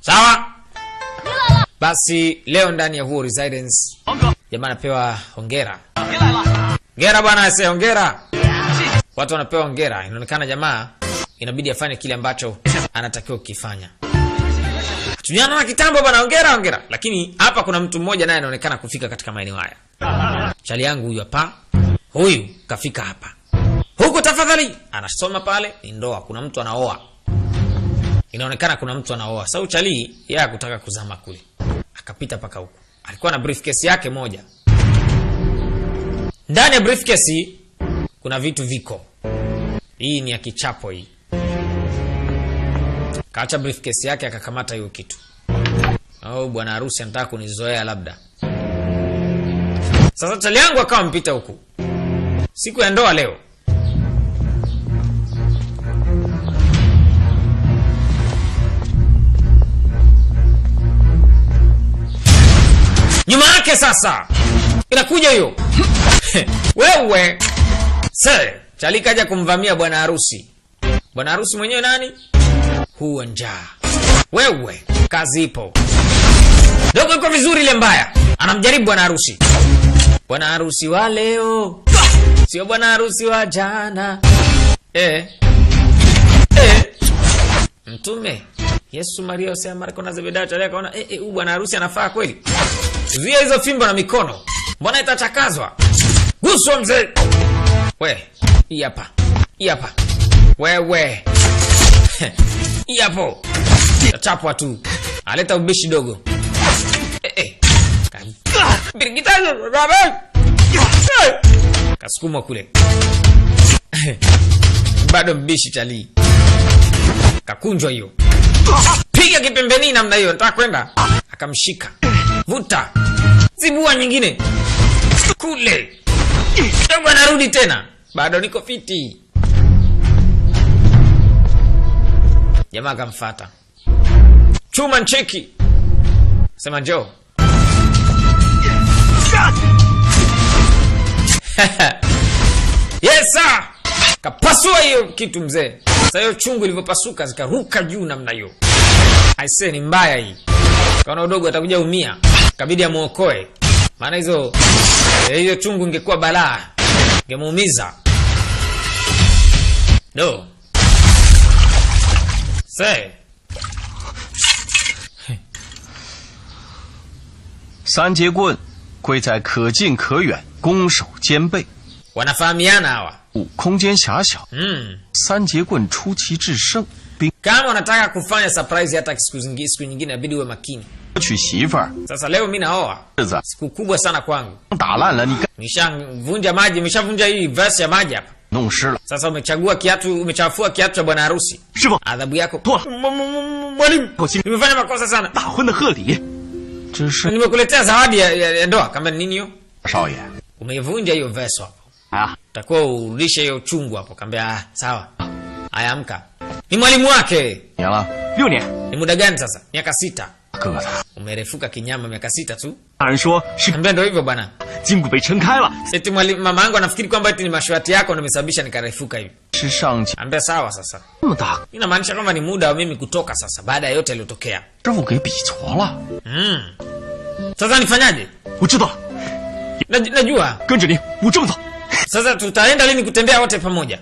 Sawa? Basi leo ndani ya huo residence 王哥， jamaa anapewa hongera. 您来了， Hongera bwana, ase hongera. Watu wanapewa hongera. Inaonekana jamaa inabidi afanye kile ambacho anatakiwa kukifanya. Hatujaona na kitambo bwana, hongera hongera. Lakini hapa kuna mtu mmoja naye anaonekana kufika katika maeneo haya. Chali yangu huyu hapa. Huyu kafika hapa. Huku tafadhali anasoma pale ni ndoa, kuna mtu anaoa. Inaonekana kuna mtu anaoa. Sasa uchali yeye hakutaka kuzama kule. Akapita paka huku. Alikuwa na briefcase yake moja. Ndani ya briefcase kuna vitu viko. Hii ni ya kichapo hii. Kaacha briefcase yake akakamata hiyo kitu. Oh, bwana harusi anataka kunizoea labda. Sasa chali yangu akawa mpita huku. Siku ya ndoa leo. Nyuma yake sasa inakuja hiyo. Wewe se chali kaja kumvamia bwana harusi. Bwana harusi mwenyewe nani? Huwa njaa. Wewe kazi ipo. Dogo iko vizuri ile mbaya. Anamjaribu bwana harusi. Bwana harusi wa leo sio bwana harusi wa jana. Mtume Yesu Maria Hosea Marko na Zebedayo tayari akaona huyu bwana harusi anafaa kweli. Zuia hizo fimbo na mikono. Mbona itachakazwa? Guswa mzee. We, hii hapa. Hii hapa. Wewe. Hii hapo. Tachapwa tu. Aleta ubishi dogo. Birigita baba. Kasukuma kule. Bado mbishi chali. Kakunjwa hiyo. Piga kipembeni namna hiyo, nataka kwenda. Akamshika. Vuta. Zibua nyingine. Kule. Dogo anarudi tena. Bado niko fiti. Jamaa akamfuata. Chuma ncheki. Sema njoo. Yes sir. Kapasua hiyo kitu mzee. Sasa hiyo chungu ilivyopasuka zikaruka juu namna hiyo. I say ni mbaya hii. Kaona udogo atakuja umia. Kabidi amuokoe. Maana hizo hiyo chungu ingekuwa balaa. Ingemuumiza. No. Say. 三节棍贵在可近可远，攻守兼备。 Wanafahamiana hawa. 空间狭小，三节棍出奇制胜，兵 Kama unataka kufanya surprise hata siku nyingine inabidi uwe makini. 娶媳妇儿， Sasa leo mimi naoa. 日子 Siku kubwa sana kwangu. 打烂了你干 Nishavunja maji, nimeshavunja hii vase ya maji hapa. 弄湿了， Sasa umechagua kiatu, umechafua kiatu cha bwana harusi. 师傅， Adhabu yako. Toa. Mwalimu, 我心 nimefanya makosa sana. 大婚的贺礼， 只是 Nimekuletea zawadi ya ndoa. Kama nini hiyo? 少爷 Umeivunja hiyo vase hapo. 啊， Utakuwa urudishe hiyo chungu hapo. Kaambia sawa. Haya amka. Ni mwalimu wake. 年了， 6年。 Ni muda gani sasa? Miaka 6. 个子 Umerefuka kinyama miaka 6 tu. 大人说是 Ambia ndio hivyo bwana. 筋骨被撑开了， Eti mwalimu mama yangu anafikiri kwamba eti ni mashwati yako ndio imesababisha nikarefuka hivi. 是上级 Ambia sawa sasa. 这么大， Inamaanisha kwamba ni muda wa mimi kutoka sasa baada ya yote yaliyotokea. 师傅给比错了。 Sasa nifanyaje? 我知道了， Najua. 跟着您，我这么走。 Sasa tutaenda lini kutembea wote pamoja?